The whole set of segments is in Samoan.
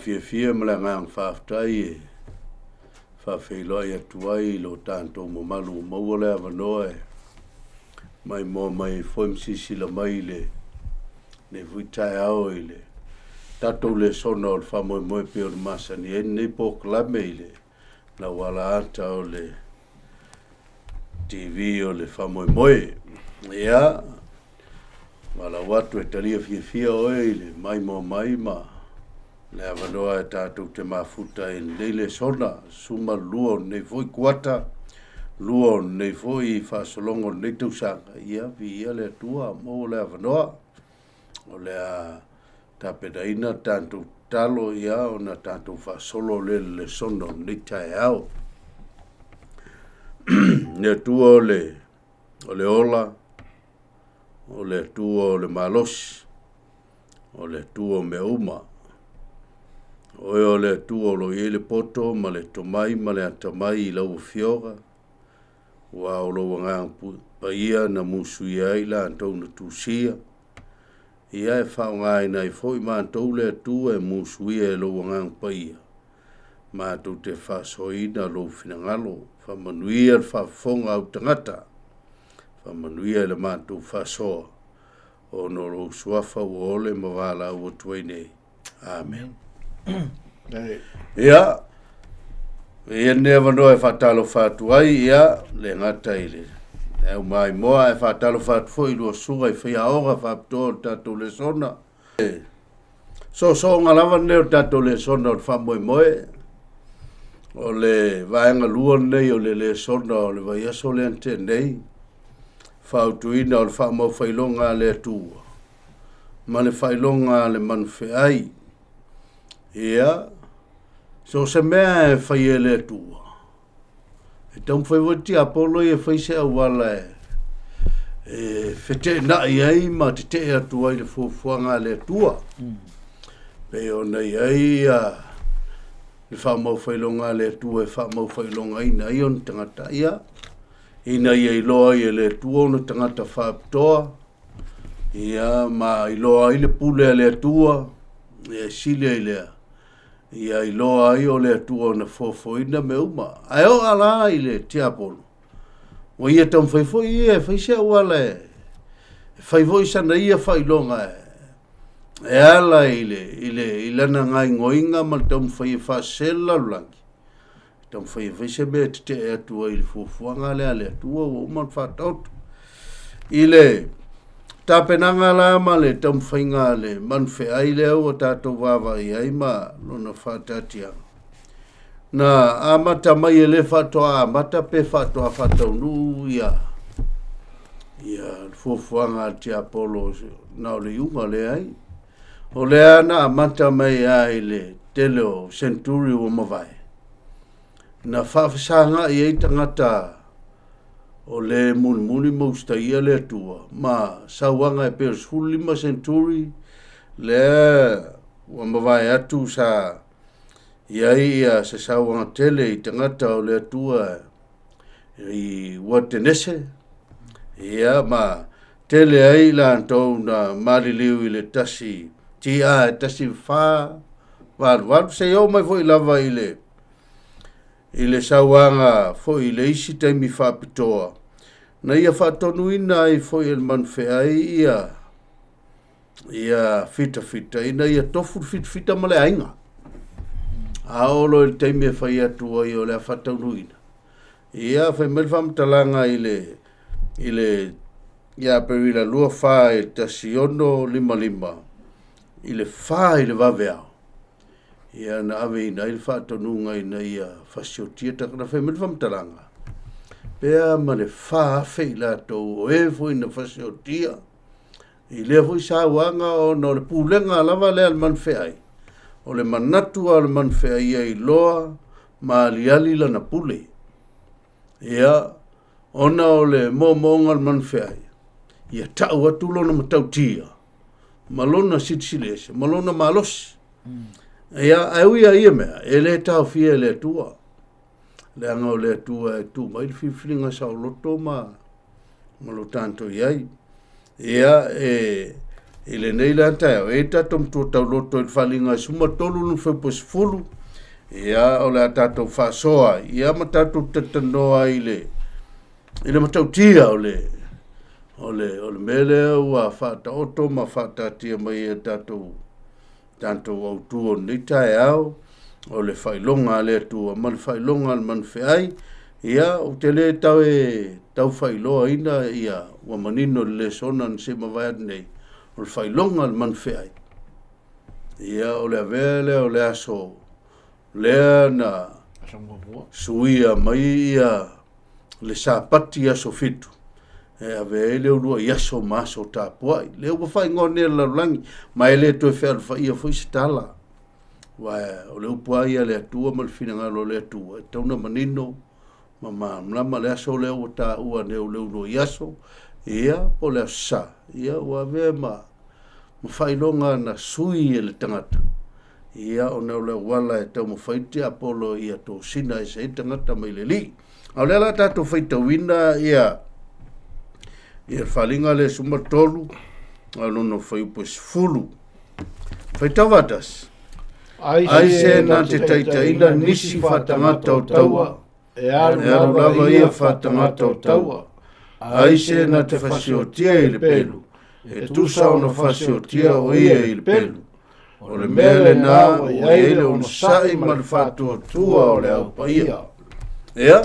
fiafia ma le agaga faafetai e faafeiloai atu ai i lo tatou mamalu ua maua le avanoa e maimoa mai ai foi ma silasila mai i lenei foi taeao i le tatou lesona o le faamoemoe pei ona masani ai lenei polokalame i le lauala ata o le TV o le faamoemoe. Ia, valaau atu e talia fiafia oe i le maimoa mai ma le avanoa e tatou te mafuta ai i lenei lesona, 12 o lenei foi kuata, lua o lenei foi faasologa o lenei tausaga. Ia, viia le Atua, maua le avanoa. O le a tapenaina le tatou tatalo, ia, ona tatou faasolo lea i le lesona o lenei taeao. Le Atua o le ola, o le Atua o le malosi, o le Atua o mea uma. O oe o le Atua o lo o i ai le poto ma le tomai ma le atamai i lau Afioga, aua o lou Agaga Paia na musuia ai latou na tusia, ia e faaaogaina ai foi matou le Atua e musuia e lou Agaga Paia, matou te faasoaina lou finagalo. Faamanuia le faafofoga a au tagata, faamanuia i le matou faasoa, ona o lou suafa ua ole ma valaau atu ai nei. Amene. Ia, e lenei avanoa e faatalofa atu ai, ia, le gata i le au maimoa, ae faatalofa atu foi i lua susuga i faiaoga faapitoa o le tatou lesona. Soosooga lava lenei o le tatou lesona o le faamoemoe. O le vaega lua lenei o le lesona o le vaiaso lea na tea nei, fautuaina o le faamaufailoga a le Atua ma le faailoga a le manufeai. Ia, so o se mea e fai e le Atua, e taumafai foi le tiapolo ia e fai se auala e feteenai ai ma tetee atu ai i le fuafuaga a le Atua. Pei ona i ai le faamaufailoga a le Atua e faamaufailogaina ai ona tagata, ia, ina ia iloa ai e le Atua ona tagata faapitoa, ia ma iloa ai le pule a le Atua, ia e sili ai lea, ia iloa ai o le Atua na foafoaina mea uma. Ae oo la i le tiapolo, ua ia taumafai foi ia e fai se auala e fai foi sana ia faailoga e ala i lana gaoioiga ma le taumafai e faasese le lalolagi. Taumafai e fai se mea e tetee atu ai i le fuafuaga lea a le Atua ua uma ona faataoto. I le tapenaga la ma le taumafaiga a le manufeai lea ua tatou vaavaai ai ma lona faataatiaga, na amata mai e le faatoa amata pe faatoa faataunuu ia le fuafuaga a le tiapolo na o le iuga, leai. O lea na amata mai lava i le tele o century ua mavae, na faafesagai ai tagata o le mulimuli ma usitaia le Atua ma sauaga e pei o le 15 century lea ua mavae atu sa i ai ia se sauaga tele i tagata o le Atua i Watenese, ia ma tele ai latou na maliliu i le tasi TA e 1488 seia oo mai foi lava i le i le sauaga foi i le isi taimi faapitoa na ia faatonuina ai foi e le manufeai ia ia fitafita ina ia tofu le fitafita ma le aiga. A oo loa i le taimi e fai atu ai o le a faataunuuina, ia fai mai le faamatalaga i le i le ia Aperila 24 i le 1655 i le 4 i le vaveao, ia na aveina ai le faatonuga ina ia fasiotia tagata. Fai mai le faamatalaga, pe a ma le 4,000 i latou o e foi na fasiotia i lea foi sauaga ona o le pulega lava lea a le manufeai, o le manatu lava o le manufeai ia iloa ma aliali lana pule. Ia, ona o le moomooga o le manufeai, ia tau atu lona matautia ma lona silisiliese ma lona malosi. Ia, ae ui lava i ia mea, e le taofia e le Atua. Leaga o le Atua e tuu mai le filifiliga saoloto ma lo tatou i ai. Ia, e I lenei la taeao, e i ai tatou matua tauloto i le faaaliga e 13 lona fuaiupu 10, ia, o le a tatou faasoa ai, ia ma tatou talatalanoa ai i le, i le matautia o le, o le, o le mea lea ua faataoto ma faataatia mai e tatou, tatou autu o lenei taeao, o le faailoga a le Atua ma le faailoga a le manufeai. Ia, ou te le tau e tau faailoaina ia ua manino le lesona na se i mavae atu nei, o le faailoga a le manufeai. Ia, o le avea lea o le aso lea na suia mai ia le Sapati aso 7, e ave ai le uluai aso ma aso tapuai. Lea ua faaigoa nei e le lalolagi, ma e le toe fealofaia foi se tala. Aua o le upu lava ia a le Atua ma le finagalo o le Atua, e tatau ona manino ma malamalama le aso lea ua taua nei o le uluai aso, ia, po o le Aso Sa, ia ua avea ma, ma faailoga na sui e le tagata, ia, ona o le auala e taumafai le tiapolo ia tosina ese ai le tagata mai le Alii. A o lea la tatou faitauina ia ia le faaaliga lea 13 a lona fuaiupu e 10. Faitau faatasi. Ai se na te taitaiina nisi faatagata o taua, e alu lava ia faatagata o taua. Ai se na te fasiotia i le pelu, e tusa ona fasiotia o ia i le pelu. O le mea lena ua i ai le onosai ma le faatuatua o le Au Paia. Ia,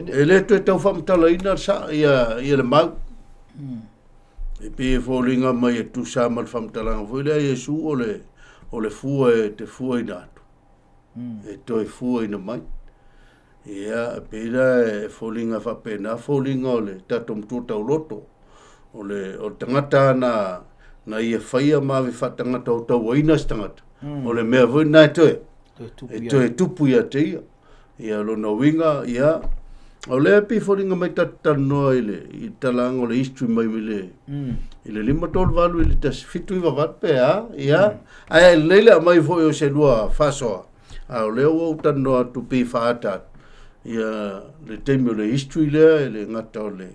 e le toe tau faamatalaina sa, ia, ia le mau. E pei e foliga mai e tusa ma le faamatalaga foi lea Iesu o le, o le fua e te fuaina atu. E toe fuaina mai. Ia, e pei la e foliga faapena foliga o le tatou matua tauloto. O le, o le tagata na, na ia faia ma ave faatagata o tauaina se tagata. O le mea foi lena e toe, e toe tupu ia te ia. Ia, lona uiga, ia, o lea e pei foliga mai tatou talanoa i le, i le talaga o le history mai i le, i le 538 i le 1798 pe a, ia, ae lelei le aumai foi o se lua faasoa. A o lea ua ou talanoa atu pei faaata atu, ia le taimi o le history lea e le gata o le,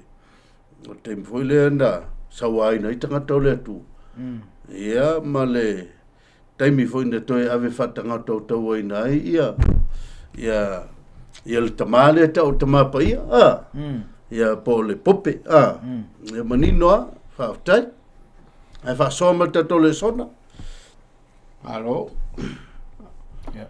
o le taimi foi lea na sauaina ai tagata o le Atua. Ia ma le taimi foi na toe ave faatagata o tauaina ai ia ia ia le tamā lea tau o le tamā paia, a? Ia po o le pope, a? Ia manino lava, faafetai. Ae faasoa ma le tatou lesona. Malo. Yeah.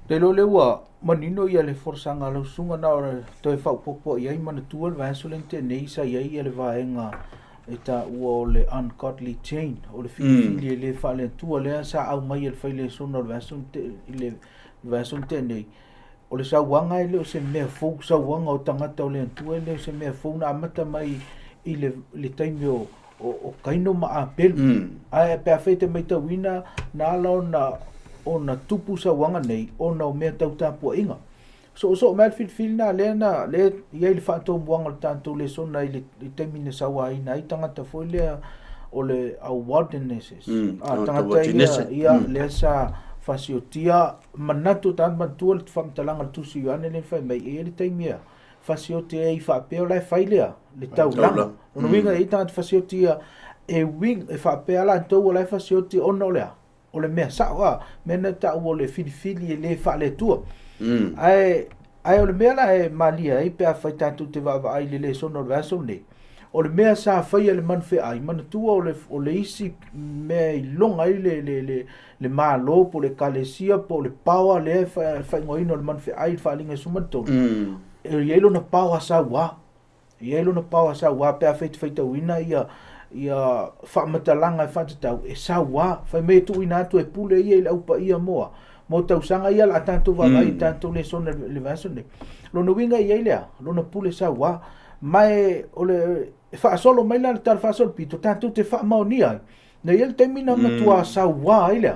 Te iloa lea ua manino ia le folasaga a lau susuga na o le toe faaopoopo i ai manatua le vaiaso lea na tea nei sa i ai ia le vaega e taua o le ungodly chain o le filifili e le faale-Atua lea sa aumai e le failesona o le vaiaso na tea i le vaiaso na tea nei. O le sauaga e le o se mea fou, sauaga o tagata o le Atua e le o se mea fou na amata mai i le, le taimi o o, o Kaino ma Apelu. Ae pe afai e te maitauina na ala ona ona tupu sauaga nei ona o mea tau tapuaiga. Soosoo mai le filifili na lea na lea i ai le faatomuaga o le tatou lesona i le, i le taimi na sauaina ai tagata foi lea o le au Waldenesses. A tagata ia, ia lea sa fasiotia manatu tagata manatua le faamatalaga o le tusi Ioane lea na fai mai e i ai le taimi e fasioti ai faapea o la e fai lea le taulaga. Lona uiga e i ai tagata fasioti ia e uiga e faapea latou o la e fasioti ona o le a? O le mea sao a, mea na taua o le filifili e le faale-Atua. Ae ae o le mea la e malie ai pe afai tatou te vaavaai i le lesona o le vaiaso lenei, o le mea sa faia e le manufeai, manatua o le o le isi mea e iloga ai le le le le Malo po o le Ekalesia po o le power lea e faaigoaina o le manufeai i le faaaliga e 13, e i ai lona power sauā. E i ai lona power sauā pe afai e te faitauina ia ia faamatalaga e faatatau, e sauā. Fai mai e tuuina atu e pule ia i le au paia moa, mo tausaga ia o le a tatou vaavaai i tatou lesona i le vaiaso lenei. Lona uiga e i ai le a? Lona pule sauā. Ma e o le e faasolo mai la le tala faasolopito, tatou te faamaonia ai Na i ai le taimi na matuā sauā ai lea,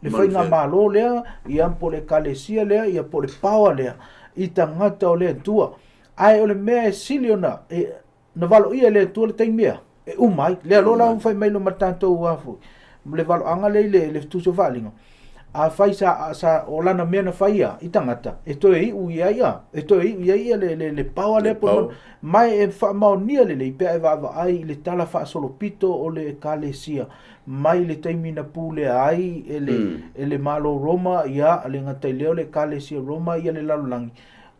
le faigamalo lea, ia po o le ekalesia lea, ia po o le power lea i tagata o le Atua. Ae o le mea e sili ona, e, na valoia e le Atua le taimi ea, e uma ai. Lea loa la ua fai mai loa ma le tatou a foi, le valoaga lea i le, le tusi o faaaliga. Afai sa, sa, o lana mea na faia i tagata, e toe iu i ai ia, e toe iu i ai ia le, le, le paoa lea po o ma e faamaonia lelei pe a e vaavaai i le tala faasolopito o le Ekalesia mai le taimi na pulea ai e le, e le Malo Roma, ia, le gata i lea o le Ekalesia Roma ia le lalolagi,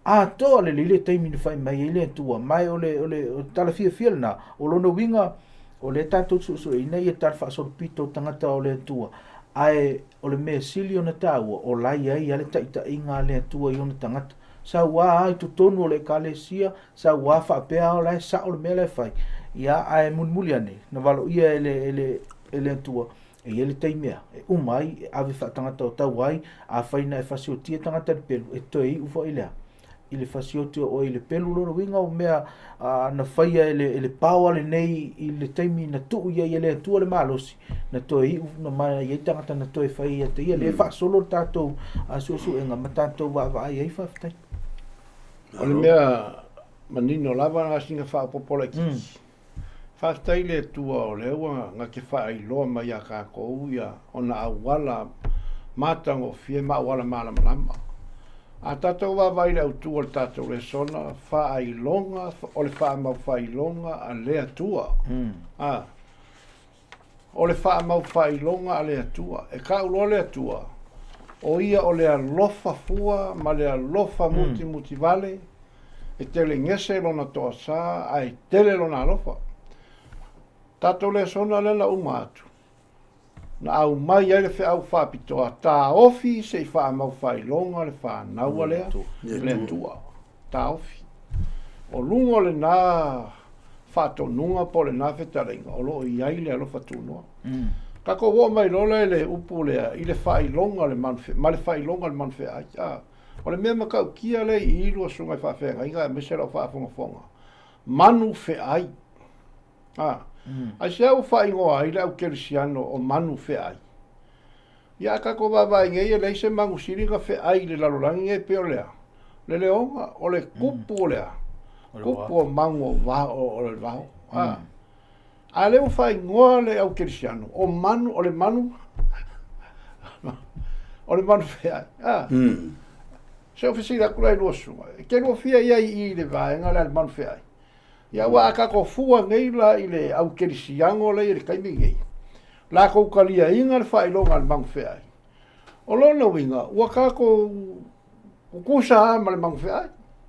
atoa lelei le taimi na fai mai ai le Atua. Ma o le, o le, o le tala fiafia lena, o lona uiga, o lea tatou te suesueina ia tala faasolopito o tagata o le Atua, ae o le mea sili ona taua, o la e i ai lava le taitaiga a le Atua i ona tagata. Sauā lava i totonu o le Ekalesia, sauā faapea lava o la e sao le mea la e fai, ia, ae mulimuli ane, na valoia e le, e le, e le Atua, e i ai le taimi a, e uma ai, e ave faatagata o tau ai, afai na e fasiotia tagata i le pelu, e toe iu foi lea i le fasioti o oe i le pelu. Lona uiga o mea na faia e le, e le paoa lenei i le taimi na tuu i ai e le Atua le malosi, na toe iu na mai ai tagata na toe fai ia te ia, lea e faasolo le tatou suesuega ma tatou vaavaai ai. Faafetai. O le mea manino lava na sina faaopoopo laitiiti. Faafetai i le Atua o lea ua na te faailoa mai iā tatou ia ona auala matagofie ma auala malamalama. A tatou vaavaai i le autu o le tatou lesona, faailoga, o le faamaufaailoga a le Atua. A, o le faamaufaailoga a le Atua. E tau loa le Atua, o ia o le alofa fua ma le alofa mutimutivale, e telegese lona toasā ae tele lona alofa. Tatou lesona lea na uma atu, na aumai ai le feau faapitoa, taofi se i faamaufaailoga le fanau a le Atua. Taofi. O luga o lena faatonuga po o lena fetalaiga, o lo o i ai le alofa tunoa. Tatou oo mai loa lea i le upu lea, i le faailoga o le manu, ma le faailoga o le manufeai. A, o le mea matautia lea i i lua susuga i faafeagaiga aemaise lau faafogafoga, manufeai. A, aisea ua faaigoa ai le au kerisiano o manufeai? Ia a tatou vaavaai nei e leai se manu sili na feai i le lalolagi nei pei o le a? Le leoga, o le kupu o le a? Kupu o manu o vao, o le vao. A, a lea ua faaigoa le au kerisiano o manu, o le manu, o le manu feai. A, se o fesili atu la i lua susuga, e te lua fia i ai i i le vaega lea a le manu feai? Ia aua a tatou fua nei la i le au kerisiano lea i le taimi nei, latou taliaina le faailoga a le manufeai. O lona uiga, ua tatou tutusa lava ma le manufeai.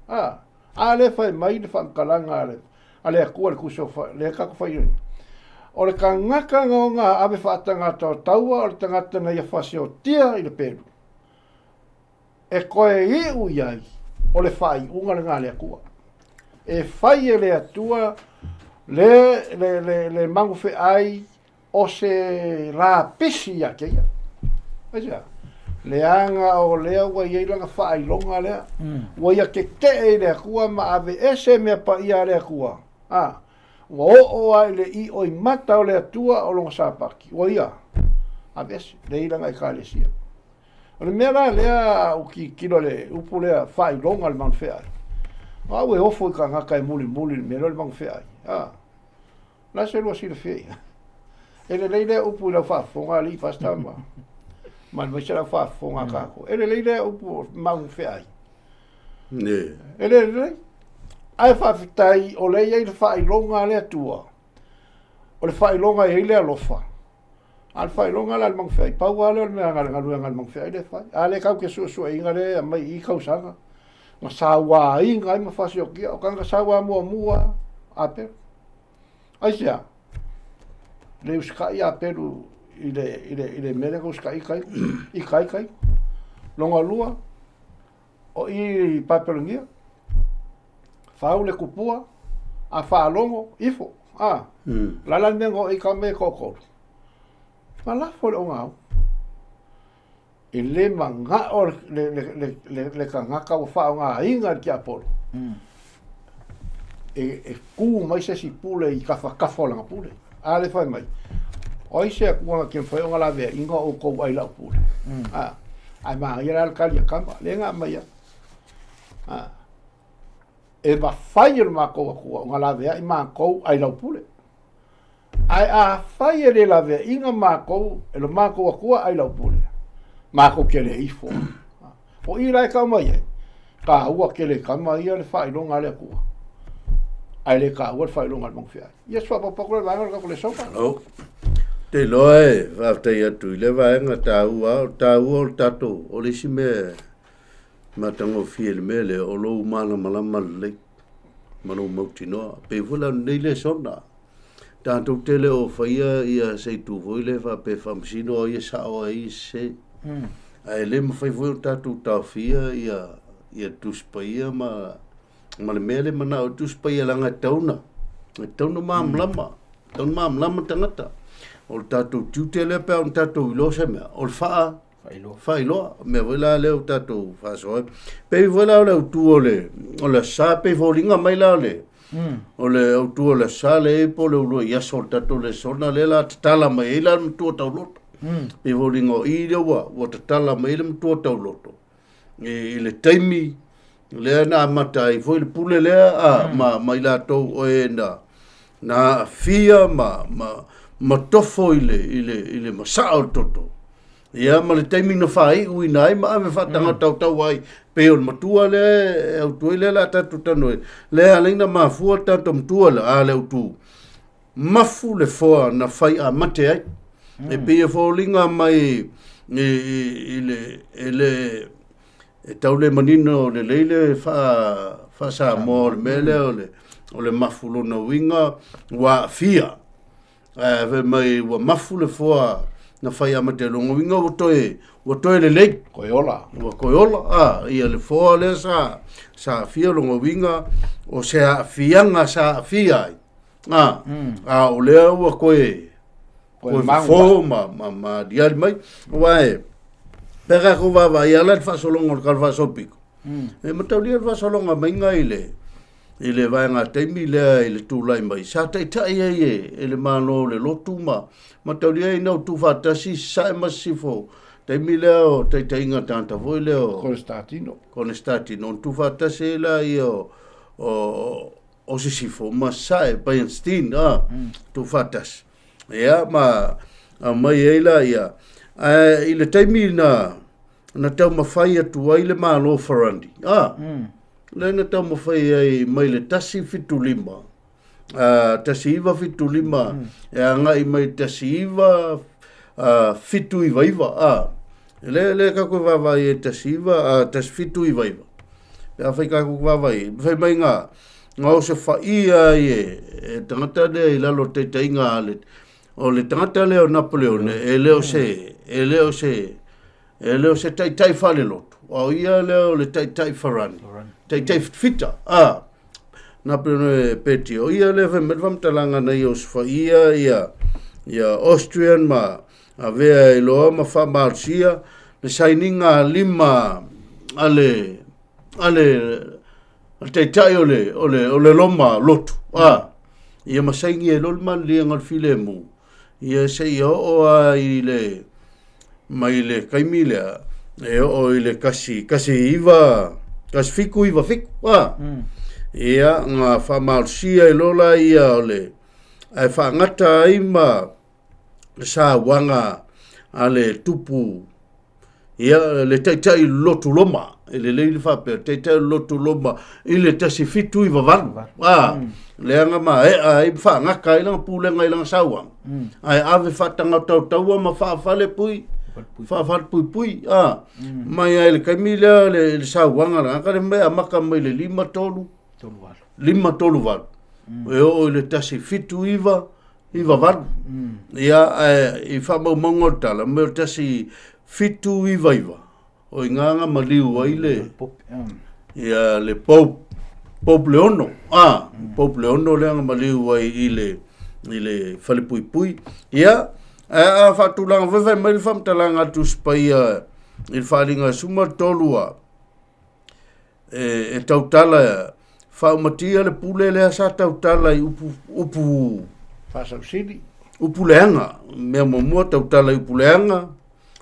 A, a lea e fai mai le faamatalaga a le, a le Atua i le tusi o lea tatou fai ai. O le tagata na ona ave faatagata o taua, o le tagata na ia fasiotia i le pelu. E toe iu i ai, o le faaiuga lena a le Atua. E fai e le Atua le, le, le, le magufeai o se lapisi ia te ia. Aisea? Leaga o lea ua i ai lana faailoga lea. Ua ia tetee i le Atua ma aveese mea paia a le Atua. A, ua oo lava i le ioimata o le Atua o lona Sapati. Ua ia aveese, leai lana Ekalesia. O le mea la lea ua tilotilo i le upu lea faailoga o le manufeai, o au e ofo i tagata e mulimuli i le mea lea o le manufeai. A, la se lua silafia ia. E lelei lea upu i lau faafofoga alii pastor ma ma aemaise lau faafofoga a tatou. E lelei lea upu manufeai. Ne. E le lelei. Ae faafetai o lea e i ai le faailoga a le Atua. O le faailoga e i ai le alofa. A o le faailoga la a le Magafeai, pau lava lea o le mea le galuega a le Magafeai lea e fai. A lea tatou te suesueina lea e aumai i i tausaga na sauaina ai ma fasiokia, o tagata saua muamua a Apelu. Aisea? Le usitai Apelu i le, i le, i le mea lea na usitai tai, i tai tai. Lona lua, o i i Papelonia, fau le kupua, a faalogo, ifo, a. La la le mea na oo i ka mea e toatolu. Na lafo le ogaau. E le manao le, le, le, le, le tagata ua faaaogaina e le tiapolo. E, e kū mai se isi pule i tafatafa o lana pule. A lea fai mai, o ai se Atua na te mafai ona laveaiina outou ai lau pule? A, ae manaia la le tali a tama, lea na aumai ai. A, e mafai e le matou Atua ona laveai matou ai lau pule. Ae afai e le laveaiina matou e lo matou Atua ai lau pule, Makou te le ifo. O i la e kau mai ai, kāua tele kama ia le faailoga a le Atua, ae le kāua le faailoga a le Magufeai. Ia se faapaupau le vaega o le tatou lesona. Malo. Te iloa e faafetai atu i le vaega taua, o taua o le tatou, o le isi mea matagofie i le mea lea, o lou malamalama lelei ma lou mautinoa. Pei foi la o lenei lesona, tatou te le o faia ia se itu foi lea faapea e faamasino ai e sao ai e sese. Ae le mafai foi ona tatou taofia ia ia Tusi Paia ma ma le mea lea manao e Tusi Paia leaga e tatau ona e tatau ona malamalama, e tatau ona malamalama tagata. O le tatou tiute lea pe a ona tatou iloa se mea, o le faa Faailoa. Faailoa. Mea foi la lea ua tatou faasoa ai. Pei foi la o le autu o le, o le sa, pei foliga mai la o le, o le autu o le sa le i po le uluai aso o le tatou lesona lea la tatala mai ai la le matua tauloto. Pei foliga o i lea ua, ua tatala mai ai le matua tauloto i, i le taimi lea na amata ai foi le pule lea a, ma, ma i latou o e na, na aafia ma, ma, ma tofo i le, i le, i le masaa o le toto. Ia ma le taimi na faaiuina ai ma ave faatagatautau ai pei o le matua lea e autu ai lea la tatou talanoa ai lea ala ai na mafua le tatou matua le a le autu mafu le foa na fai amate ai e pei e foliga mai i, i, i le e le e tau le manino lelei le faa faa-Samoa o le mea lea o le o le mafu lona uiga ua aafia Ae fai mai ua mafu le foa na fai amata i lona uiga ua toe, ua toe lelei. Koe ola. Ua koe ola, a, ia le foa lea sa, sa aafia lona uiga o se aafiaga sa aafia ai. A, a o lea ua koe, koe fofo ma, ma, ma aliali mai. Aua e, pe a tatou vaavaai lava la i le faasologa o le Tala Faasolopito, e mataulia le faasologa maiga i le, i le vaega taimi lea i le tulai mai, sa taitai ai e, e le Malo o le lotu ma mataulia ai na o tuufaatasi Sasae ma Sisifo, taimi lea o taitaiga tagata foi lea o Konestatino. Konestatino, ona tuufaatasi ai laia o, o, o Sisifo ma Sasae, Bernstein, a, tuufaatasi. Ia, ma aumai ai laia, ae i le taimi na, na taumafai atu ai le Malo Farandi, a, lea na taumafai ai mai le 175, a, 1975, e agai mai le 1979, a, lea, lea tatou te vaavaai ai 19, a, 1799. Pe afai tatou te vaavaai ai, fai mai na, na osofaia ai e, e tagata lea i lalo o le taitaiga a le, o le tagata lea o Napoleone, e le o se, e le o se, E le o se taitai faalelotu, a o ia lea o le taitai farani, taitai fitafita, a. Na pe peti, o ia lea fai mai le faamatalaga na ia osofaia ia, ia Austrian ma avea ai loa ma faamalosia le sainiga lima a le, a le, a le taitai o le, o le, o le Roma lotu, a. Ia ma saini ai loa le maliliega o le filemu, Ia seia oo lava i le mai le taimi lea e oo i le kasi kasi iva kasi fitu iva fitu a ia na faamalosia ai loa laia o le ae faagata ai ma le sauaga a le tupu Ia, le taitai lotu Roma, e lelei le faapea, taitai lotu Roma i le 1798, a, leaga maea ai ma faagata ai lana pulega i lana sauaga, ae ave faatagatautaua ma faafalepui, faafalepuipui, a, mai ai le taimi lea le, le sauaga le tagata lea mai amata mai le 53, 538, e oo i le 179, 98. Ia, ae i faamaumauga o le tala, mea o le 1799, o i ina na maliu ai le, ia, le Pope, Pope Leono, a, Pope Leono lea na maliu ai i le, i le falepuipui. Ia, ae a faatulaga foi fai mai le faamatalaga a le Tusi Paia i le faaaliga e 13 a, e, e tautala faaumatia le pule lea sa tautala i upu, upu Faasausili. Upu leaga, mea muamua tautala i upu leaga,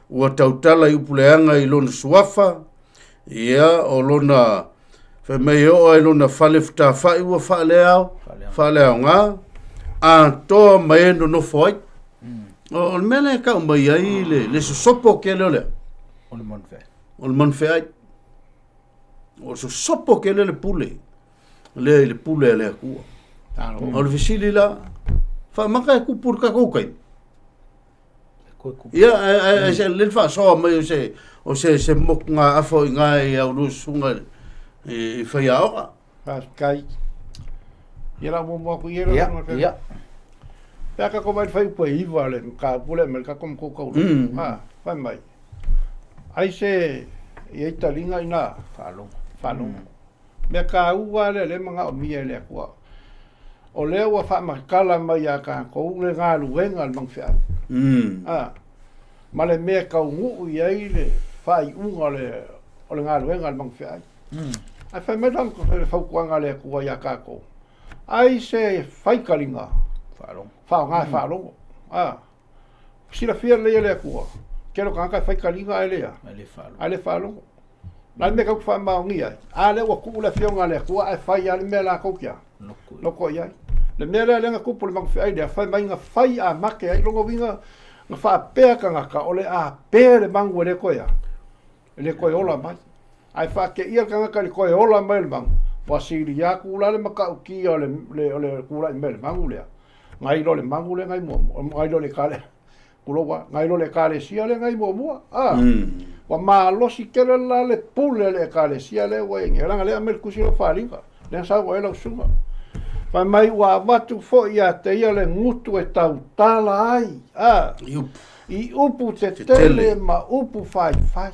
ua tautala i upu leaga i lona suafa, ia o lona fai mai e oo ai lona fale fetafai ua faaleao, faaleaoga, atoa ma e nonofo ai. O, o le mea lea e tau mai ai le, le sosopo tele o lea. O le manufeai. O le manufeai. O sosopo kele le pule. Lea i le pule a le Atua. O le fesili la, faamaka e kupu le tatou taimi. Ia, ae se le faasoa mai o se motuga afa i ina i au lua susuga i faiaoga. Faafetai. Ia la muamua atu ia lau susuga. Ia. Pe a tatou vaai i le fuaiupu e 9 o le mataupu lea e aumai le tatou matua taulagi. Fai mai, ai se i ai taliga ina Faalogo. Faalogo. Mea taua lea lea e manaomia e le Atua. O lea ua faamatala mai ia tatou le galuega a le Magafeau. Ma le mea e taunuu i ai le faaiuga o le galuega a le Magafeau. Ae fai mai la le fautuaga a le Atua ia tatou, ai se faitaliga Faalogo. faaaoga e faalogo. Silafia lelei e le Atua, tele o tagata e faitaliga ae le a? Ae le faalogo. O le a le mea tatou te faamaonia ai? A lea ua tuu le Afioga a le Atua ae fai lava le mea latou te a? Loko i ai. Le mea lea lea na tupu i le magafeai lea, fai mai na fai a mate ai, lona uiga na faapea tagata o le a pe le magu e le toe a? E le toe ola mai. Ae faateia le tagata i le toe ola mai o le magu, ua silia atu la le matautia o le tulai mai o le magu lea, nai lo le magu lea nai muamua, nai lo le ekale, tulou a, nai lo le ekalesia lea nai muamua. A, ua malosi tele la le pule a le ekalesia lea ua i ai nei, leaga lea e aumai le tusi lea o Faliga, lea na saunoa ai lau susuga. Fai mai ua avatu foi ia te ia le gutu e tautala ai, a, i upu tetele ma upu faifai.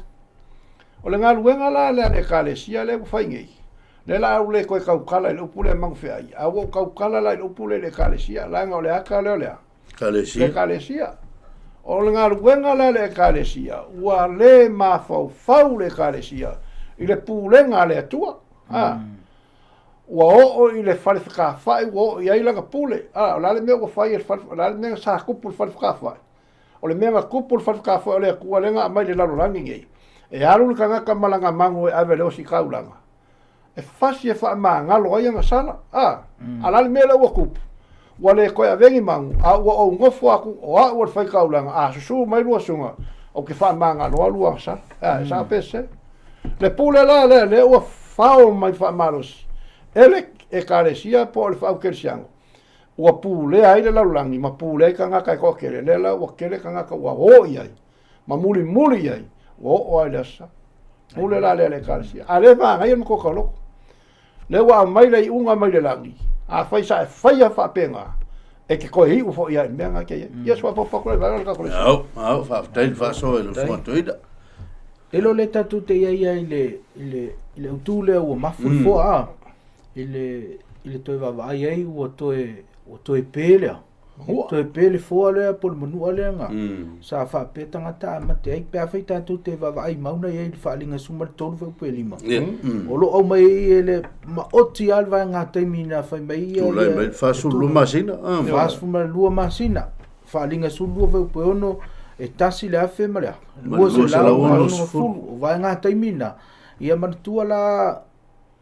O le galuega la lea a le Ekalesia lea ua fai nei, lea la a ou le toe tautala i le upu lea magafeai, a ua ou tautala la i le upu lea i le Ekalesia, leaga o le ata lea o le a? Ekalesia. Le Ekalesia. O le galuega la a le Ekalesia, ua le mafaufau le Ekalesia i le pulega a le Atua. A. Ua oo i le fale fekafai, ua oo i ai lana pule. A, o le a le mea ua fai e le fale, o le a le mea sa tupu i le fale fekafai? O le mea na tupu i le fale fekafai o le Atua lea na aumai i le lalolagi nei, e alu le tagata ma lana magu e ave i le ositaulaga, e fasi e faamagalo ai ana sala. A, a o le a le mea lea ua tupu? Ua le toe ave ni magu, a ua ou nofo atu o au o le faitaulaga, a susu mai lua susuga, ou te faamagaloa lua sala. A, e sao pe sese? Le pule la lea, lea ua fao mai faamalosi e le Ekalesia po o le Faakerisiano, ua pulea ai le lalolagi ma pulea ai tagata e toatele, lea la ua tele tagata ua o i ai ma mulimuli i ai, ua oo lava i le Aso Sa. Pule la lea a le Ekalesia. A lea e manaia le matua tauloko. Lea ua aumai le iuga mai le lagi, afai sa e faia faapena, e te toe iu foi lava i le mea lena e te i ai. Ia se faaopoopo atu lea i le vaega o le tatou lesona. Ao, ao, faafetai le faasoa i lau susuga Toeaina. E le o le tatou te i ai i le, i le, i le autu lea ua mafu le foa, a, i le, i le toe vaavaai ai ua toe, ua toe pe lea. Manua. Toe pe le foa lea po o le manua lea na sa faapea tagata a mate ai. Pe afai tatou te vaavaai mau na i ai i le faaaliga 13 fuaiupu e 5. O lo o aumai ai e le maoti lava le vaega taimi na fai mai ai ia Tulai mai le 42 masina. 42 masina. Faaaliga 12 fuaiupu e 6, e tasi le afe ma le a? 260. O vaega taimi na, ia manatua la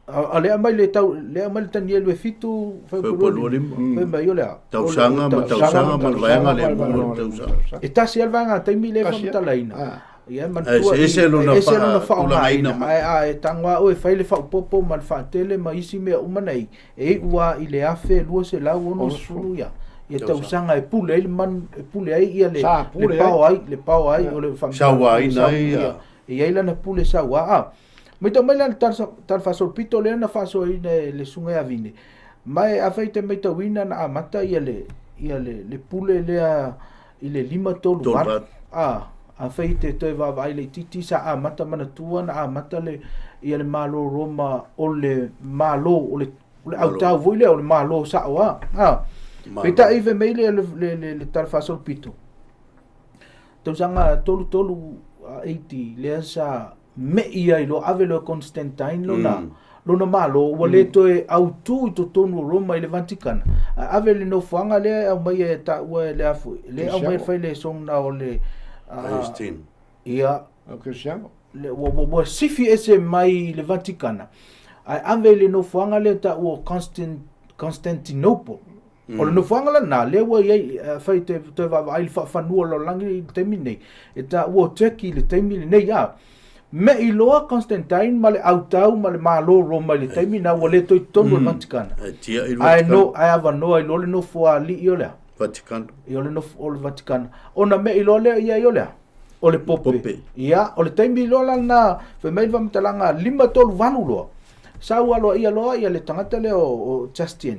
A lea aumai le tau, lea aumai le Tanielu e 7 fuaiupu 25. Fai mai o le a? Tausaga ma tausaga ma le vaega lea mo le tausaga. E tasi lava le vaega taimi lea e faamatalaina. Ia manatua e ese lona ese lona faaaogaina. Ae a e tago lava oe e fai le faaopoopo ma le faatele ma isi mea uma nei, e iu lava i le 1260 ia ia tausaga e pule ai le manu, e pule ai ia le le pao ai, le pao ai o le Sauaina ai ia. E i ai lana pule saua. A Matau mai la le tala faasolopito lea na faasoaina e le Susuga ia Vine, ma e afai e te matauina na amata ia le, ia le, le pule lea i le 538, a, afai e te toe vaavaai laitiiti sa amata manatua na amata le, ia le Malo Roma o le Malo, o le, o le autau foi lea o le Malo sao a, a. Peitai fai mai le, le, le, le tala faasolopito, tausaga 33 AD lea sa me'i ai loa, ave loa e Constantine lona, lona malo, ua le toe autu i totonu o Roma i le Vatikana, ae ave i le nofoaga lea e aumaia e taua e le a foi, lea e aumaia e fai le song o le, Palestine. Ia. O Kerisiano. Le, ua, ua, ua sifi ese mai i le Vatikana, ae ave i le nofoaga lea e taua o Constantinople. O le nofoaga lena, lea ua i ai, afai e te toe vaavaai i le faafanua o le lalolagi i le taimi lenei, e taua o Turkey i le taimi lenei, a. Me'i loa Constantine ma le autau ma le Malo o Roma i le taimi lena, ua le toe i totonu o le Vatikana. Ae tiai le Ae no, Vatikana. ae avanoa ai loa le nofoalii o le a? Vatikana. Ia, o le nofo, o le Vatikana. Ona me'i loa lea i ai o le a? O le Pope. Pope. Ia, o le taimi loa la lena, fai mai le faamatalaga 538 loa, sau aloaia loa ia le tagata lea o, o Justin,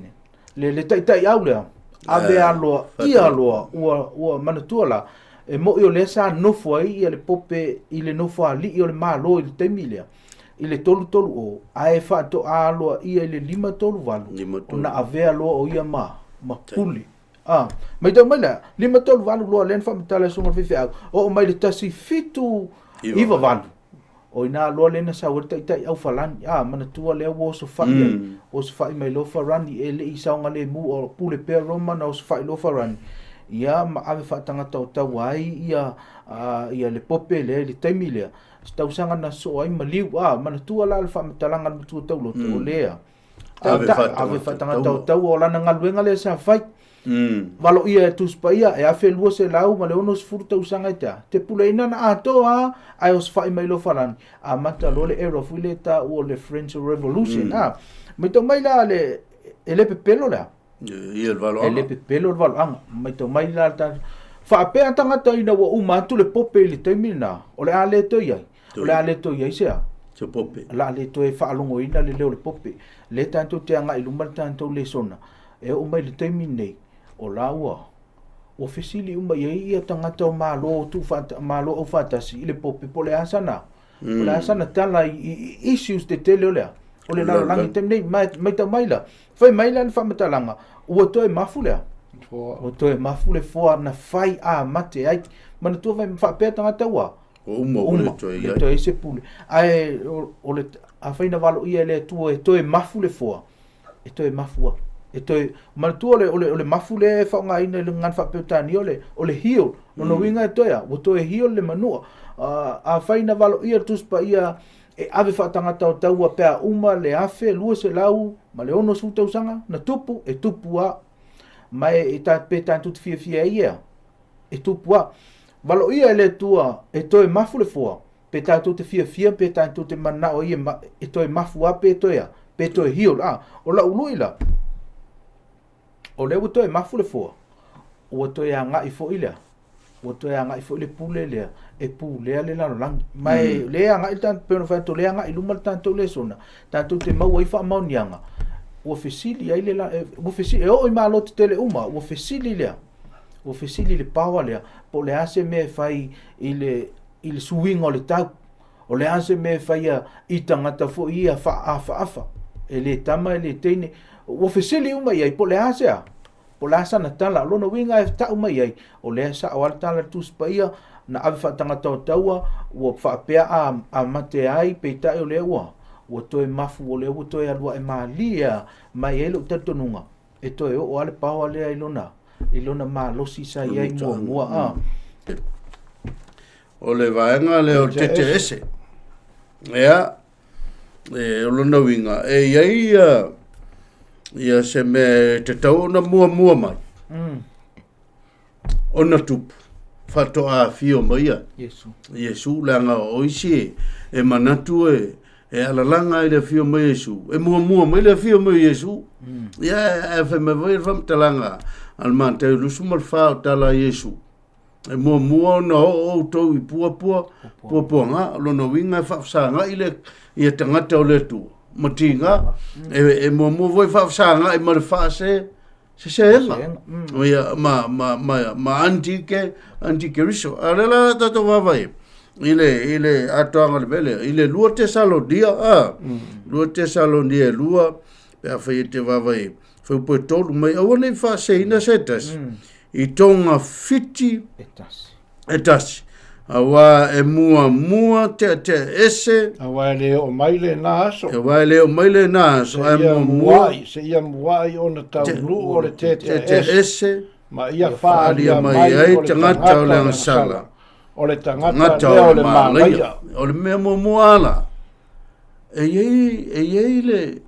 le, le taitaiau lea, ave Eh, aloaia loa, ua, ua manatua la, e mo'i o lea sa nofo ai ia le Pope i le nofoalii o le Malo i le taimi lea, i le 330, ae faatoa aloaia i le 538, ona avea loa o ia ma, ma pule. Ah, matau mai la, 538 loa lea na faamatala e Susuga i le Faifeau, oo mai le 1798, o ina loa lea na sau ai le taitai aufalani. Ah, manatua lea ua osofai ai, osofai mai loa Farani, e le i saogalemu o pule pea Roma na osofai loa Farani. Ia, ma ave faatagata o taua ai ia, ia le Pope lea i le taimi lea. Se tausaga na sosoo ai maliu. Ah, manatua la le faamatalaga a le matua tauloto, o lea, ave faatagata o taua, o lana galuega lea sa fai. Valoia e Tusi Paia, e 1260 tausaga e te a, te puleina na atoa a, ae osofai mai loa Farani, amata loa le era foi lea e taua o le French Revolution. A, matau mai la le, e le pepelo le a? Ia le valoaga. E le pepelo le valoaga. Matau mai la le faapea tagata ina ua uma atu le Pope i le taimi lena, o le a le toe i ai. O le a le toe i ai se a? Se Pope. O le a le toe faalogoina le leo o le Pope. Lea tatou te agai i luma le tatou lesona, e oo mai i le taimi lenei, o la ua ua fesili uma i ai ia tagata o Malo tuufaata, Malo aufaatasi i le Pope po o le a sana, po o le a sana tala i, i issues tetele o le a, o le lalolagi i le taimi nei. Matau mai la, fai mai la le faamatalaga, ua toe mafu le a? Ua toe mafu le foa na fai a mate ai. Manatua fai faapea tagata ua Ua uma, ua le toe i ai. toe ai se pule. Ae o le, afai na valoia e le Atua e toe mafu le foa, e toe mafu lava. E toe, manatua o le, o le, o le mafu lea e faaaogaina i le gagana faa-Peretania o le, o le heal. Lona uiga e toe a? Ua toe heal le manua. Afai na valoia le Tusi Paia e ave faatagata o taua pe a uma le 1260 tausaga na tupu, e tupu lava. Ma e, e, pe tatou te fiafia ai ea, e tupu lava. Valoia e le Atua e toe mafu le foa, pe tatou te fiafia pe tatou te mananao ai e toe mafu lava pe toe a, pe toe heal. A, o lau lui la, o lea ua toe mafu le foa, ua toe agai foi lea, ua toe agai foi le pule lea e pulea le lalolagi. Ma e lea agai le tatou, pei ona fai atu, lea agai i luma le tatou lesona, tatou te maua ai faamaoniaga, ua fesili ai le, ua fesili, e oo i Malo tetele uma, ua fesili lea, Ua fesili le paoa lea, po o le a se mea e fai i le, i le suiga o le tau. O le a se mea e faia i tagata foi ia faaafaafa, e le tama e le teine. Ua fesili uma i ai, po o le a se a? Po o le a sana tala? O lona uiga e tau mai ai, o lea e sao lava le tala a le Tusi Paia, na ave faatagata o taua, ua faapea a, a mate ai, peitai o lea ua, ua toe mafu, o lea ua toe alu ae malie lava. Ma e i ai lou talitonuga, e toe oo lava le paoa lea i lona, i lona malosi sa i ai muamua. A. O le vaega lea o le tete ese. Ia, e, o lona uiga, e i ai ia, ia se mea e tatau ona muamua mai. Ona tupu, faatoa afio mai ia Iesu. Iesu, leaga o isi e, e manatu e, e alalaga i le afio mai o Iesu, e muamua mai le afio mai o Iesu. Ia, e fai mai foi le faamatalaga a le Mateo 24 o tala a Iesu. E muamua ona oo outou i puapua, puapuaga, o lona uiga e faafesagai le, ia tagata o le Atua, ma tiga, e, e muamua foi faafesagai ma le faase, Sesega. Mm. Ia, ma, ma, ma, ma antike, antikeriso. A le la tatou vaavaai i le, i le atoaga o le mea lea, i le 2 Tesalonia, a, 2 Tesalonia e 2, pe afai e te vaavaai, fuaiupu e 3 mai, aua ne i faaseseina se tasi, i tonga fiti E tasi. e tasi. Auā e muamua teatea ese. Auā e le oo mai lena aso. Auā e le oo mai lena aso, ae muamua. Seia muai ona taunuu o le tetea ese. Ma ia faaalia mai ai tagata o le agasala. O le tagata lea o le malaia. O le mea muamua ala. E i ai, e i ai le,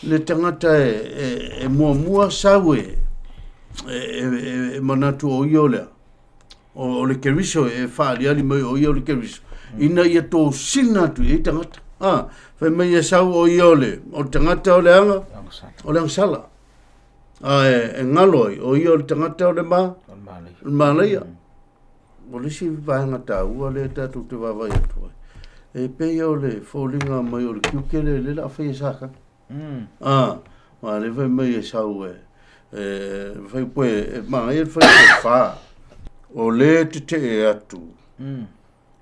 le tagata e, e, e muamua sau e. e, e, e manatu o ia o lea. O, o le Keriso e whaaliali mai o ia o le Keriso. Ina ia tosina atu i ai tagata. Ah, fai mai e sau o ia o le, o le tagata o le aga, o le agasala. A e, e ngalo ai, o ia o le tagata o le ma, o le malaia. O le isi vaega taua lea tatou te vaavaai atu ai, e pei o le foliga mai o le tiute lea lea o le a fai e Satana. A, aua lea fai mai e sau e, e fai poe, e manaia le fai poe fa. O le tetee atu,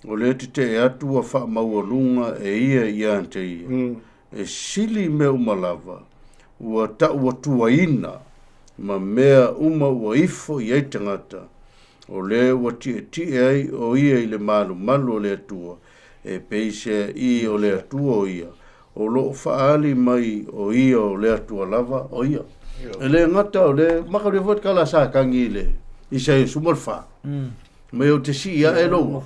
o le tetee atu ua faamaualuga e ia ia te ia, e sili mea uma lava, ua tauatuaina ma mea uma ua ifo i ai tagata, o le ua tietie ai o ia i le malumalu o le Atua, e peiseai o le Atua o ia, o lo o faaali mai o ia o le Atua lava o ia. E le gata o le makalia foi kala sa kangi i le Isaia 14. Mai o te sii ae lou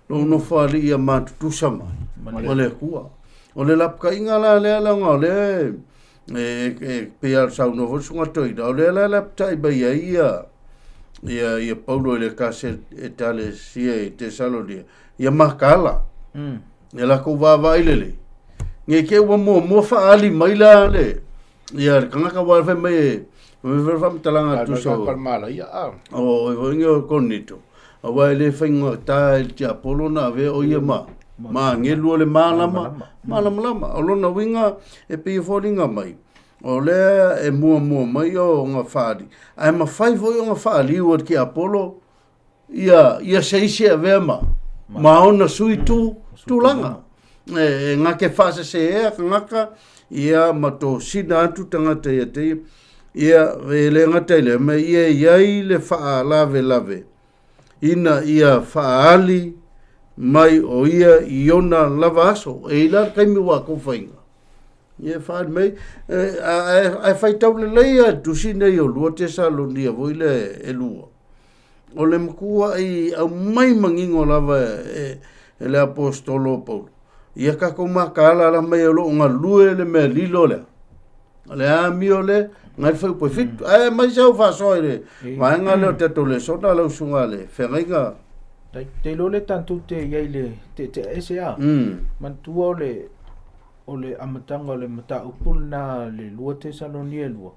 lou nofoalii ia matutusa mai ma le Atua. O le lapataiga la lea leaga o lea e, e pei lava saunoa foi le susuga toeaina, o lea la lapatai mai ai ia ia ia Paulo i le kase ekalesia i Tesalonia, ia mataala. Ia latou vaavaai lelei. Nei te i ua muamua faaali mai la le ia le tagata aua fai mai e fai mai foi le faamatalaga tusa o o foi nei o Konito aua e le faigata i le tiapolo ona avea o ia ma ma agelu o le malama malamalama. O lona uiga e pei e foliga mai o lea e muamua mai ona faaali ae mafai foi ona faaliu e le tiapolo ia ia se isi e avea ma ma ona sui tu tulaga e, e gate faasesēa tagata ia ma tosina atu tagata ia te ia ia e le gata i lea ma ia i ai le faalavelave ina ia faaali mai o ia i ona lava aso e i la le taimi ua tou faiga ia faaali mai ae faitau lelei a tusi nei o lua Tesalonia foi le e lua O le matua'i aumai manino lava e, e le aposetolo o Paulo, ia tatou mataala ala mai o lo o galue le mea lilo lea. O le amio le, ngai le fuaiupu e fitu. Ae aumai sau faasoa i le vaega lea o le tatou lesona lau susuga le feagaiga. Te iloa le tatou te i ai le teetea ese a. Manatua o le o le amataga o le mataupu lena le 2 Tesalonia e 2.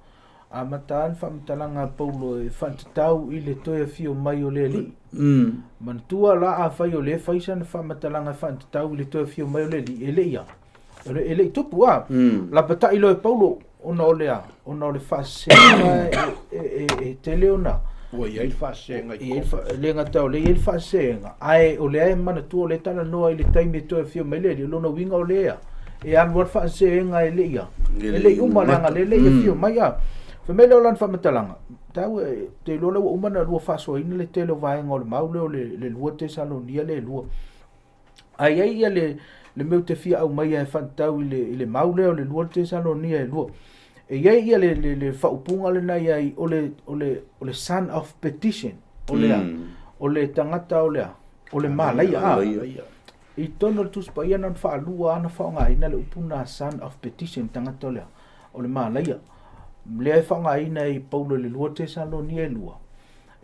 Amata lava le faamatalaga a Paulo e faatatau i le toe afio mai o le Alii. Manatua la afai o lea e fai sana faamatalaga e faatatau i le toe afio mai o le Alii, e le i a? E le i tupu a? Lapatai loa e Paulo ona o le a? Ona o le faasesega e tele ona Ua i ai le faasesega i E le gata o lea e i ai le faasesega, ae o lea e manatua o lea e talanoa i le taimi e toe afio mai le Alii, o lona uiga o lea e alu lava le faasesega e le i a? E le i uma leaga o lea e le i afio mai a. Fai mai lea o lana faamatalaga, tau e te iloa lea ua uma ona lua faasoaina le tele o vaega o le mau lea o le 2 Tesalonia lea e 2. Ae i ai ia le, le mea ou te fia aumaia e faatatau i le, i le mau lea o le 2 Tesalonia e 2. E i ai ia le, le, le faaupuga lena i ai o le, o le, o le son of perdition, o le a? O le tagata o le a? O le malaia a. I totonu o le Tusi Paia na ona faalua lava ona faaaogaina le upu lena son of perdition, tagata o le a? O le malaia. Lea e faaaogaina e Paulo i le 2 Tesalonia e 2.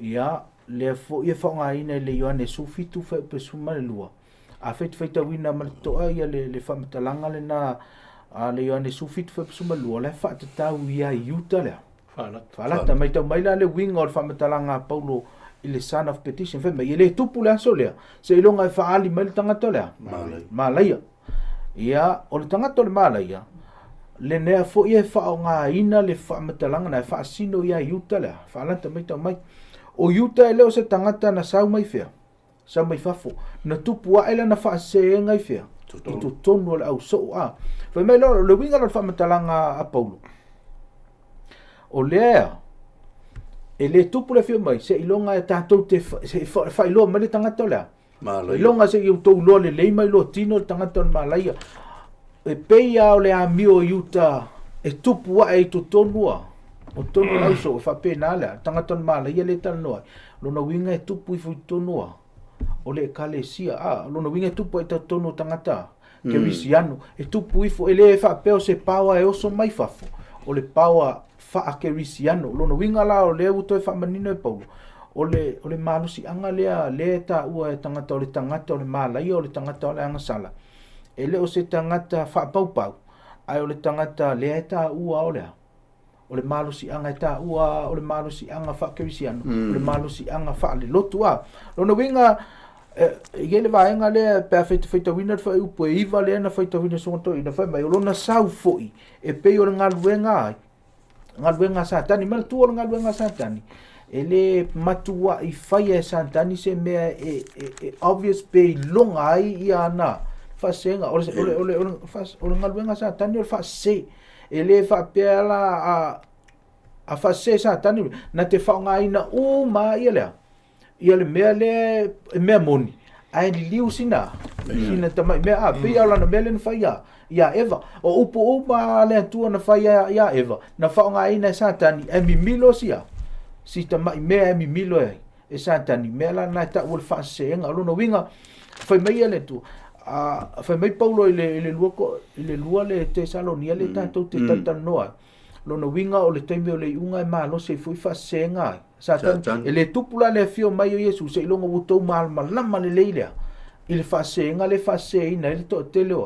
Ia, lea foi e faaaogaina e le Ioane 17 fuaiupu 12. Afai e te faitauina ma le totoa ia le, le faamatalaga lena a le Ioane 17 fuaiupu 12, o la e faatatau ia Iuta lea. Faalata. Faalata. Matau mai la le uiga o le faamatalaga a Paulo i le son of perdition. Fai mai, e le tupu le aso lea, seiloga e faaali mai le tagata o le a? Malaia. Malaia. Ia, o le tagata o le malaia, lenea foi e faaaogaina le faamatalaga na e faasino ia Iuta lea, faalata mai tau mai. O Iuta e le o se tagata na sau mai fea, sau mai fafo. Na tupu ae lana faasesega i fea? I totonu o le ausoo. A. Fai mai loa, o le uiga lea o le faamatalaga a Paulo, o lea e le tupu le afio mai, seiloga e tatou te se i faailoa mai le tagata o le a? Malaia. Iloga se i outou iloa lelei ma iloa tino le tagata o le malaia. E pei lava o le amio i uta e tupu ae i totonu a, o totonu o le ausoo, e faapena le a, le tagata o le malaia lea e talanoa ai. Lona uiga e tupu ifo i totonu a, o le ekalesia, a, lona uiga e tupu ae i totonu o tagata kerisiano, e tupu ifo, e le faapea o se paoa e oso mai fafo, o le paoa. faakerisiano. O lona uiga la o lea ua toe faamanino e Paulo, o le, o le malosiaga lea lea e taua e tagata o le tagata o le malaia o le tagata o le agasala, e le o se tagata faapaupau, ae o le tagata lea e taua o le a? O le malosiaga e taua o le malosiaga faakerisiano, o le malosiaga faalelotu a. Lona uiga, e i ai le vaega lea pe a faitauina le fuaiupu e 9 lea na faitauina e Susuga Toeaina fai mai, o lona sau foi e pei o le galuega ai, galuega a Satani. Manatua o le galuega a Satani, e le matuai faia e Satani se mea e, e, e obvious pe iloga ai ia ana faasega. O le, o le, o le, o le, o le galuega a Satani o le faasese. E le faapea la a, a faasese Satani, na te faaaogaina uma ia lea ia le mea lea e mea moni, ae liliu sina, sina tamai mea, a, pei o lana mea lea na fai ia, ia Eva. O upu uma a le Atua na fai ia, ia Eva, na faaaogaina e Satani, ae mimilo sia, si tamai mea e mimilo e, e Satani, mea la na e tau o le faaseseega. O lona uiga, fai mai ia le Atua, a, fai mai Paulo i le, i le lua, i le lua le Tesalonia le tatou te talatalanoa ai, Lona uiga o le taimi o le iuga e malosi ai foi faaseseega ai. Satani, e le tupu la le afio mai o Iesu seiloga ua outou malamalama lelei lea i le faaseseega lea e faaseseina ai le toatele o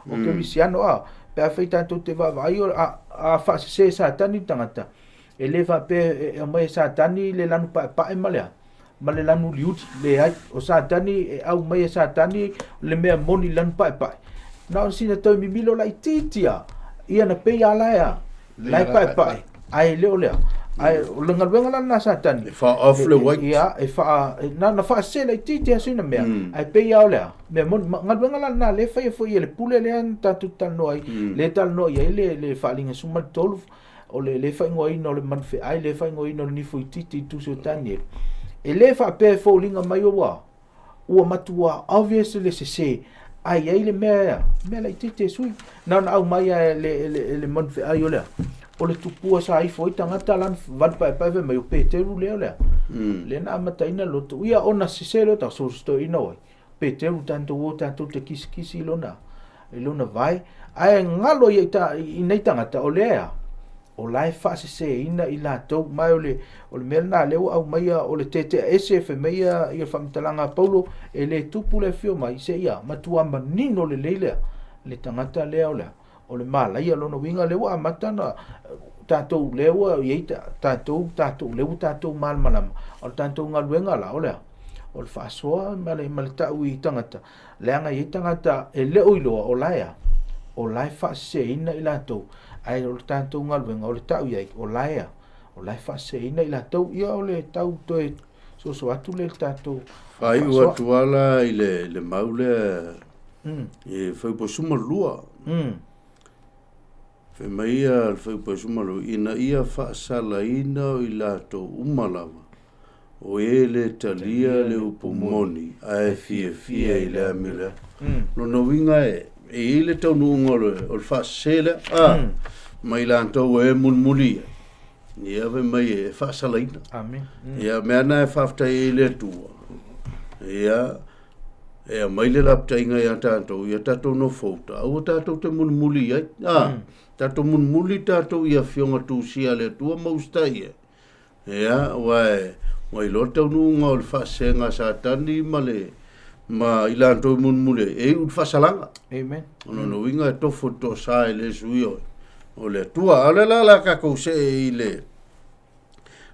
o kerisiano a pe afai tatou te vaavaai o a, a faasese e Satani le tagata e le faapea e aumai e Satani le lanu paepae ma le a ma le lanu uliuli leai o Satani e aumai e Satani le mea moni lanu paepae na o sina toe mimilo laitiiti a ia na pei a la ea la e paepae ae le o lea ae o le galuega la lena a Satani E fa off le white. ia e faa na na faasese laitiiti a sina mea ae pei a o lea mea moni galuega la lena lea e faia foi e le pule lea na tatou talanoa ai lea e talanoa i ai le le faaaliga 13 o le le faaigoaina o le manufeai, le faaigoaina o le nifoititi i tusi o Daniel, e le faapea e foliga mai ua ua matua obvious le sese, ae i ai le mea mea laitiiti e sui. Na ona aumai lava e le, le, le manufeai o le a? O le tupua sa ifo ai tagata lana valu paepae fai mai o Peteru lea o le a? Lea na amataina le lotu. Ia ona sese lea o tatou toeaina o ai? Peteru tatou o tatou te kisikisi i lona i lona vae ae galo ia i nei tagata o lea o la e faaseseina i latou ma o le o le mea lena lea ua aumaia o le tetea ese fai mai ia ia faamatalaga a Paulo e le tupu le afio mai seia matua manino lelei lea le tagata lea o lea o le malaia lona uiga lea ua amata na tatou lea ua i ai tatou tatou lea ua tatou malamalama o le tatou galuega la o le a o le faasoa ma le ma le tau i tagata leaga e i ai tagata e le o iloa o la e a o la e faaseseina i latou ae o le tatou galuega o le tau i ai o la e a o la e faaseseina i latou ia o le tau toe soso atu le tatou faaiu atu ala i le, le mau lea e faiupu 12. Fai mai ia le faiupu 12, ina ia faasalaina o i latou uma lava, o e le talia le upu moni, ae fiafia i le amio lea. Lona uiga e, e i ai le taunuuga o le, o le faasese lea, a, ma i latou e mulimuli ai, ia fai mai e faasalaina. Amen. Ia, mea na e faafetai ai le Atua. Ia, e aumai le lapataiga ia tatou, ia tatou nofouta, aua tatou te mulimuli i ai. A, tatou mulimuli tatou i afioga tusia a le Atua ma usitai ai. Ia, aua e, ua iloa le taunuuga o le faasesega a Satani ma le, ma i latou e mulimuli ai, e iu i le faasalaga. Amen. O lona uiga e tofo i le toasa e le suia o, o le Atua. A o le la la tatou see i le,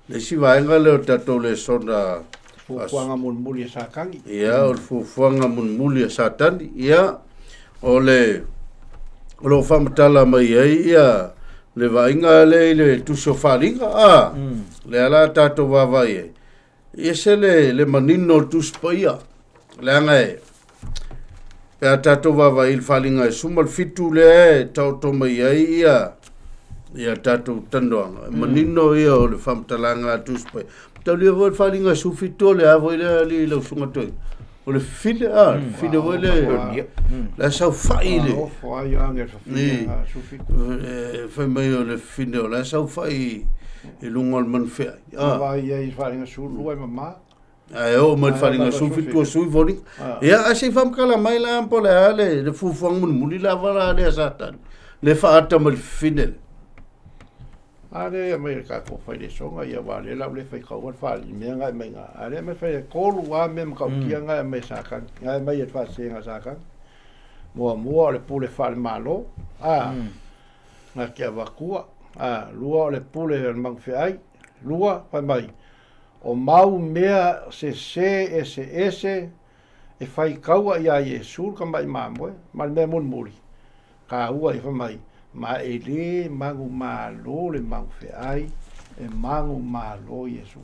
le isi vaega lea o tatou lesona Fuafuaga mulimuli a Satani. Ia, o le fuafuaga mulimuli a Satani. Ia, o le o lo o faamatala mai ai ia le vaaiga lea i le tusi o Faaaliga, a, lea la tatou vaavaai ai. E ese le, le manino o le Tusi Paia, leaga e, pe a tatou vaavaai i le Faaaliga e 17 lea e taoto mai ai ia, ia tatou talanoaga, e manino ia o le faamatalaga a le Tusi Paia. Mataulia foi le Faaaliga e 17 o le a foi lea alii lau susuga Toeaina? O le fafine, a, le fafine foi lea, la e saofai i le, Ofo ai age le fafine a 17. e fai mai o le fafine o la e saofai i luga o le manufeai. Ah. Vaai ai i le faaaliga 12 e mama. Ae oo mai le faaaliga 17 ua sui foliga. Ia, ae se i faamatala mai la po o le a le, le fuafuaga mulimuli lava la lea a Satani, le faaata mai le fafine lea. A lea e aumai e le tatou failesona ia aua o lea la ua le faitaua le faalii mea na e aumai na. A lea e aumai fai e tolu lava mea matautia na e aumai e Satani, na e aumai e le faasesega a Satani. Muamua o le pule faale-Malo, a, na te avatua, a, lua o le pule a le manufeai, lua, fai mai, o mau mea sese eseese e faitaua iā Iesu le tamai mamoe, ma le mea mulimuli, Taua ia fai mai, ma e lē manumalo le magufeai, e manumalo Iesu.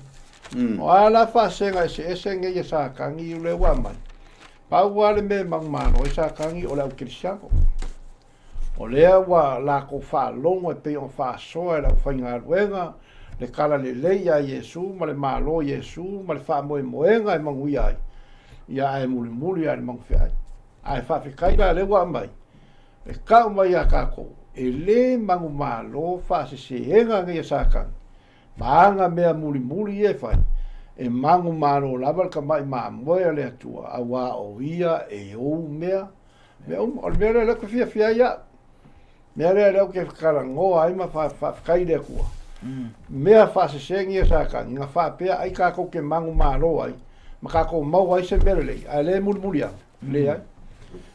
O a la faasega eseese nei a Satani o lea ua aumai, pau lava le mea e manumalo ai Satani o le au kerisiano. O lea ua latou faalogo e pei ona faasoa e le aufaigaluega le tala lelei ia Iesu ma le Malo o Iesu ma le faamoemoega e manuia ai, ia ae mulimuli lava i le magufeai. Ae faafetai la lea ua aumai, e tau mai ia tatou, e le manumalo faaseseega nei a Satani, ma ana mea mulimuli ia e fai, e manumalo lava le tamai mamoe a le Atua, auā o ia e ou mea, mea uma. O le mea lea o lea ou te fiafia ai au, mea lea o lea ou te talanoa ai ma faafetai i le Atua, mea faasese nei a Satani, na faapea ai tatou te manumalo ai, ma tatou maua ai se mea lelei, ae le mulimuli ane. Leai.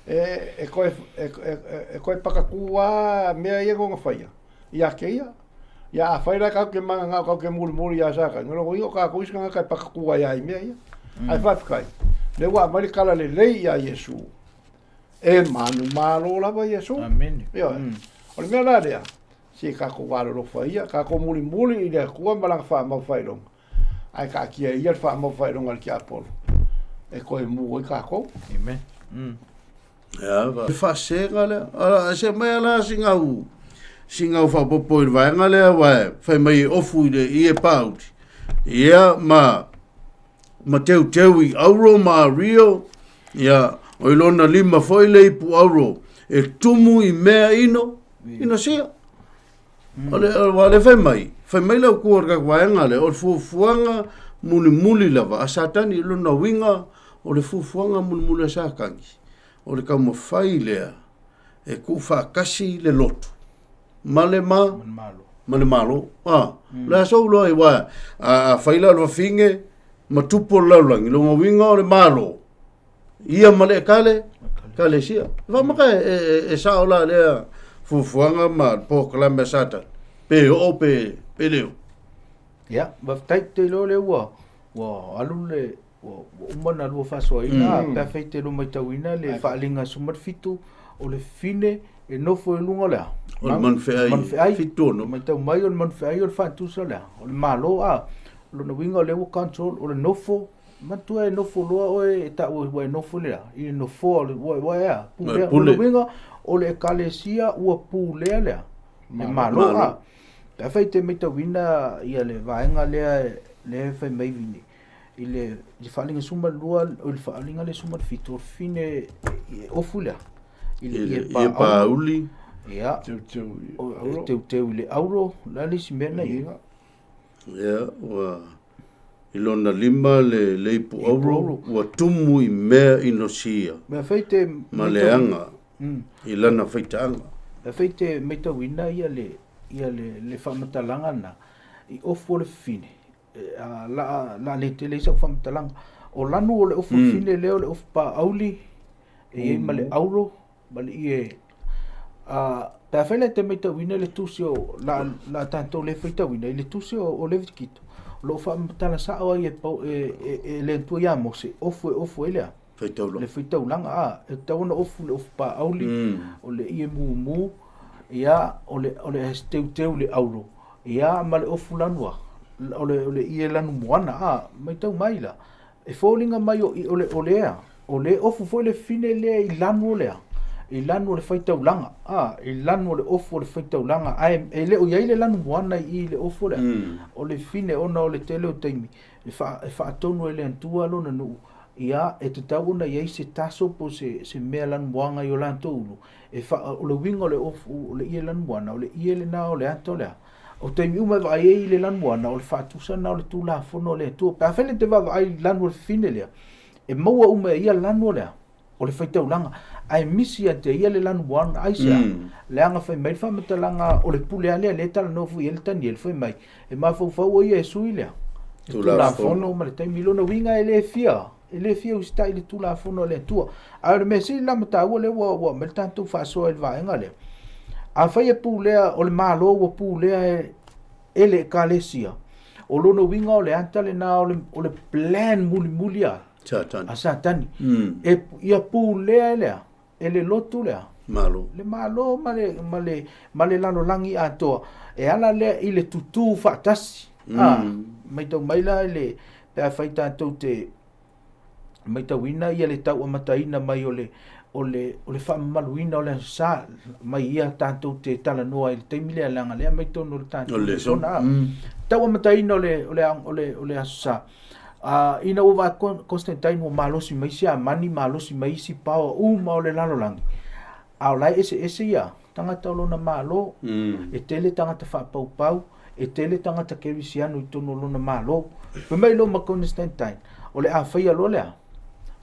E, e toe, e, e, e toe pakatū lava mea ia na ona faia, ia te ia. Ia afai la tatou te mananao tatou te mulimuli ia Satani, o lona uiga o tatou isi tagata e pakatū ai lava i mea ia. Ae faafetai, lea ua aumai le tala lelei ia Iesu. E manumalo lava Iesu. Amene. Ioe. O le mea la lea, se tatou alolofa ia, tatou mulimuli i le Atua ma lana faamaufailoga. Ae taatia ia le faamaufaailoga a le tiapolo e toe mu ai tatou. Amen. Ia, va. Faasega lea. A, se mai ala singau singau faapopo i le vaega lea aua e fai mai e ofu i le ie pāuli. Ia, ma ma teuteu i auro ma ario, ia, o i lona lima foi le ipu auro e tumu i mea ino, ino sia. O le, aua o lea fai mai, fai mai le autu o le tatou vaega lea, o le fuafuaga mulimuli lava a Satani, o lona uiga, o le fuafuaga mulimuli a Satani, o le taumafai lea e tuufaatasi le lotu ma le ma, ma le Malo. A, o le a sou loa, aua a fai la o le fafine ma tupu o le lalolagi, lona uiga o le Malo, ia ma le ekale ekalesia. Faamaka e, e, e, e sao la lea fuafuaga ma le polokalame a Satani, pe oo pe, pe le oo. Ia, faafetai te iloa lea ua ua alu le ua, ua uma ona lua faasoaina mm. pe afai te lua matauina le faaaliga 17 o le fine e nofo i luga o le a? O le manufeai, manufeai. 76. Matau mai o le manufeai o le faatusa o le a? O le Malo a. Lona uiga o lea ua control o le nofo Manatua e nofo loa oe e taua ua e nofo i le a? I le nofoa o le ua ua e a? Pulea. Pule. Lona uiga o le ekalesia ua pulea le a? Le Malo a. Pe afai e te matauina ia le vaega lea lea e fai mai Vini i le i le faaaliga 12 o le faaaliga lea 17 o le fine e ofu le a? I le ie pāuli. Ia. Teuteu i auro. Teuteu i le auro. O le a le isi mea na i ai? Ia, ua i lona lima le, le ipu auro, ua tumu i mea inosia Mea fai te ma leaga i lana faitaaga. Mea fai te matauina ia le, ia le, le faamatalaga lena, i ofu o le fafine, a, la, la le tele ai sau faamatalaga. O lanu o le ofu fafine lea o le ofu paauli, e i ai ma le auro, ma le ie a pe afai la e te matauina le tusi o la la tatou le faitauina i le tusi o, o Levitikito o lo o faamatala sao ai e, e, e, e le Atua ia Mose ofu e ofu ai lea faitaulaga le faitaulaga a e tatau ona ofu le ofu paauli o le ie mumu ia o le o le teuteu le auro ia ma le ofu lanua o le o le ie lanumoana a matau mai la E foliga mai o i o le o lea, o le ofu foi le fine lea i lanu o lea, i lanu o le faitaulaga, a, i lanu o le ofu o le faitaulaga, ae e le o i ai le lanu moana i i le ofu lea. O le fine ona o le tele o taimi e faa, e faatonu ai le Atua lona nuu, ia, e tatau ona i ai se taso po o se, se mea lanumoaga i o latou ulu, e faa, o le uiga o le ofu o le ie lanumoana, o le ie lena o le ata o le a? O taimi uma e vaai ai i le lanuana, o le faatusa lena o le Tulafono a le Atua. Pe afai e te vaavaai i lanu o le fafine lea, e maua uma e ia lanu o le a? O le faitaulaga. Ae misi ia te ia le lanumoana, aisea? Leaga fai mai le faamatalaga o le pule lava lea lea e talanoa foi i ai le Tanielu, fai mai, e mafaufau o ia e sui lea Tulafono ma le taimi. Lona uiga e le fia, e le fia usitai i le Tulafono a le Atua. Ae o le mea sili la ma taua lea ua aumai le tatou faasoa i le vaega lea, afai e pulea, o le Malo ua pulea e, e le Ekalesia, o lona uiga o le ata lena o le, o le plan mulimuli a Satani. A Satani. E, ia pulea e lea, e le lotu lea. Malo. Le Malo ma le, ma le, ma le lalolagi atoa. E ala lea i le tutū faatasi. A, matau mai la i le, pe afai tatou te matauina ia le tau amataina mai o le, o le, o le faamamaluina o le Aso Sa, mai ia tatou te talanoa i le taimi lea, leaga lea mai totonu o le tatou lesona. A, tau amataina o le, o le, o le, o le Aso Sa. A, ina ua vaai Constantine ua malosi mai Siamani, malosi mai isi power uma o le lalolagi, a o la e eseese ia tagata o lona Malo, e tele tagata faapaupau, e tele tagata kerisiano i totonu o lona Malo. Fai mai loa ma Constantine, o le a faia loa le a?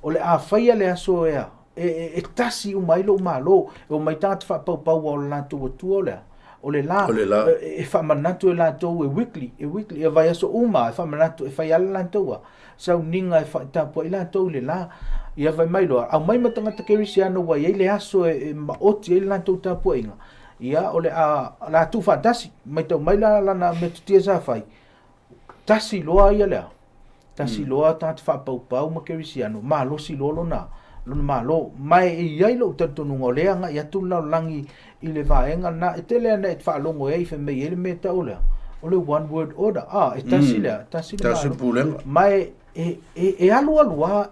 O le a faia le aso ea e tasi uma ai lou Malo, e omai tagata faapaupau aua o le latou Atua o le a? O le la, O le la. e faamanatu e latou e weekly, e weekly, e vaiaso uma e faamanatu e fai lava le latou a sauniga e tapuai latou i le la. Ia fai mai loa, aumai ma tagata kerisiano ua i ai le aso e maoti ai le latou tapuaiga, ia o le a, o le a tuufaatasi. Matau mai la lana metotia sa fai, tasi loa ia lea, tasi loa tagata faapaupau ma kerisiano, malosi loa lona, lona Malo. Ma e i ai lou talitonuga o lea e agai atu le lalolagi i le vaega lena. E tele lava ina e faalogo ai fai mai e i ai le mea e tau o le a? O le one world order. A, e tasi le a? Tasi le Tasi le pulega. Ma e, e, e, e alualu lava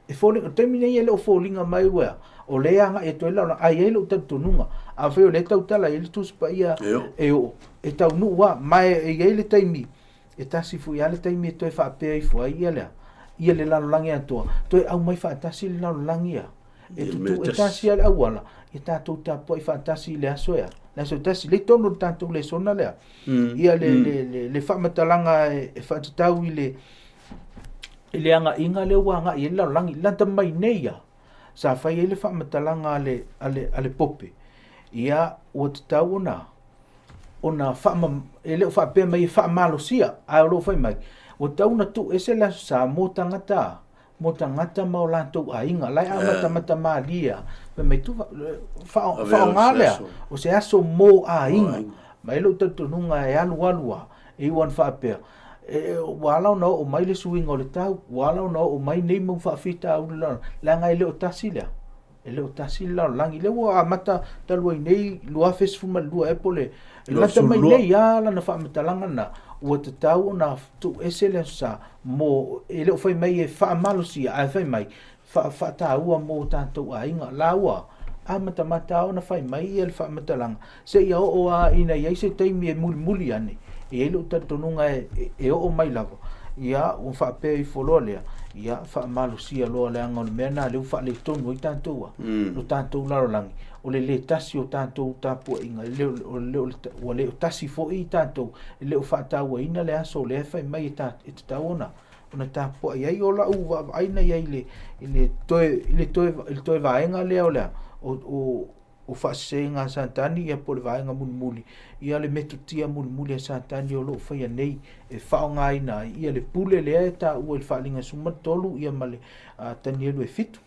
E foliga, o le taimi nei e le o foliga mai ua, o lea e agai atu ai le lalolagi, ae i ai lou talitonuga, afai o lea e tautala i ai le Tusi Paia E oo. e oo, e taunuu lava, ma e i ai le taimi, e tasi foi lava le taimi e toe faapea ifo ai ia le a? Ia le lalolagi atoa, toe aumai faatasi le lalolagi ia, e I le mea tutū, e tasi. tasi lava le auala, ia tatou tapuai faatasi i le aso e a? Le aso e tasi, lea i totonu o le tatou lesona lea, ia le, le, le, le faamatalaga e faatatau i le, i le agaiga lea ua agai ai le lalolagi, lata mai nei ia, sa fai ai le faamatalaga a le, a le, a le Pope, ia, ua tatau ona, ona faama, e le o faapea mai e faamalosia, ae o lo o fai mai, ua tatau ona tuu ese le Aso Sa mo tagata, mo tagata ma o latou aiga. La e amatamata malie lava, fai mai, tu, faaaoga lea, o se aso mo aiga. Ma e i ai lou talitonuga e alualu lava, e iu lava ina faapea, E, ua ala ona oo mai le suiga o le tau, ua ala ona oo mai nei mau faafitauli i le lalolagi, leaga e le o tasi lea, e le o tasi le lalolagi. Lea ua amata talu ai nei 2012 ea po o le lata mai nei lava lana faamatalaga lena, ua tatau ona tuuese le Aso Sa mo, e le o fai mai e faamalosia, ae fai mai faataua mo tatou aiga. La ua amatamata ona fai mai ia le faamatalaga, seia oo lava ina i ai se taimi e mulimuli ane, e i ai lou talitonuga e oo mai lava, ia ua faapea ifo loa lea, ia faamalosia loa leaga o le mea lena lea ua faaletonu ai tatou a, lo tatou lalolagi, o le le tasi o tatou tapuaiga, e le o, le o, ua le o tasi foi tatou, e le o faatauaina le aso lea e fai mai e tatau ona ona tapuai ai. O lau vaavaai na i ai i le toe, i le toe, i le toe vaega lea o le a, o, o faasesega a Satani ia po o le vaega mulimuli, ia le metotia mulimuli a Satani o lo o faia nei e faaaogaina ai ia le pule lea e taua i le Faaaliga 13 ia ma le Tanielu e 7.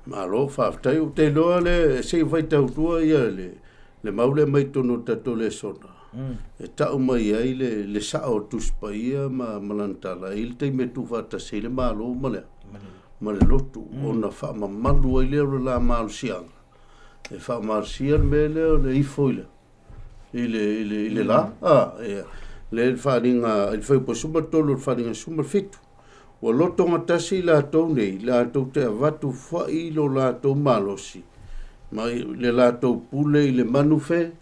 Malo, faafetai. Ou te iloa le se i faitau tua ia le le mau lea mai totonu o le tatou lesona. E tau mai ai le le sao o le Tusi Paia ma ma lana tala i le taimi e tuufaatasi ai le Malo ma le ma le lotu ona faamamalu ai lea o le la malosiaga. E faamalosia le mea lea o le ifo i le i le i le i le la. A, ia, le le faaaliga i le fuaiupu 13 o le faaaliga 17. Ua lotogatasi i latou nei, latou te avatu fai lo latou malosi ma le latou pule i le manu fe,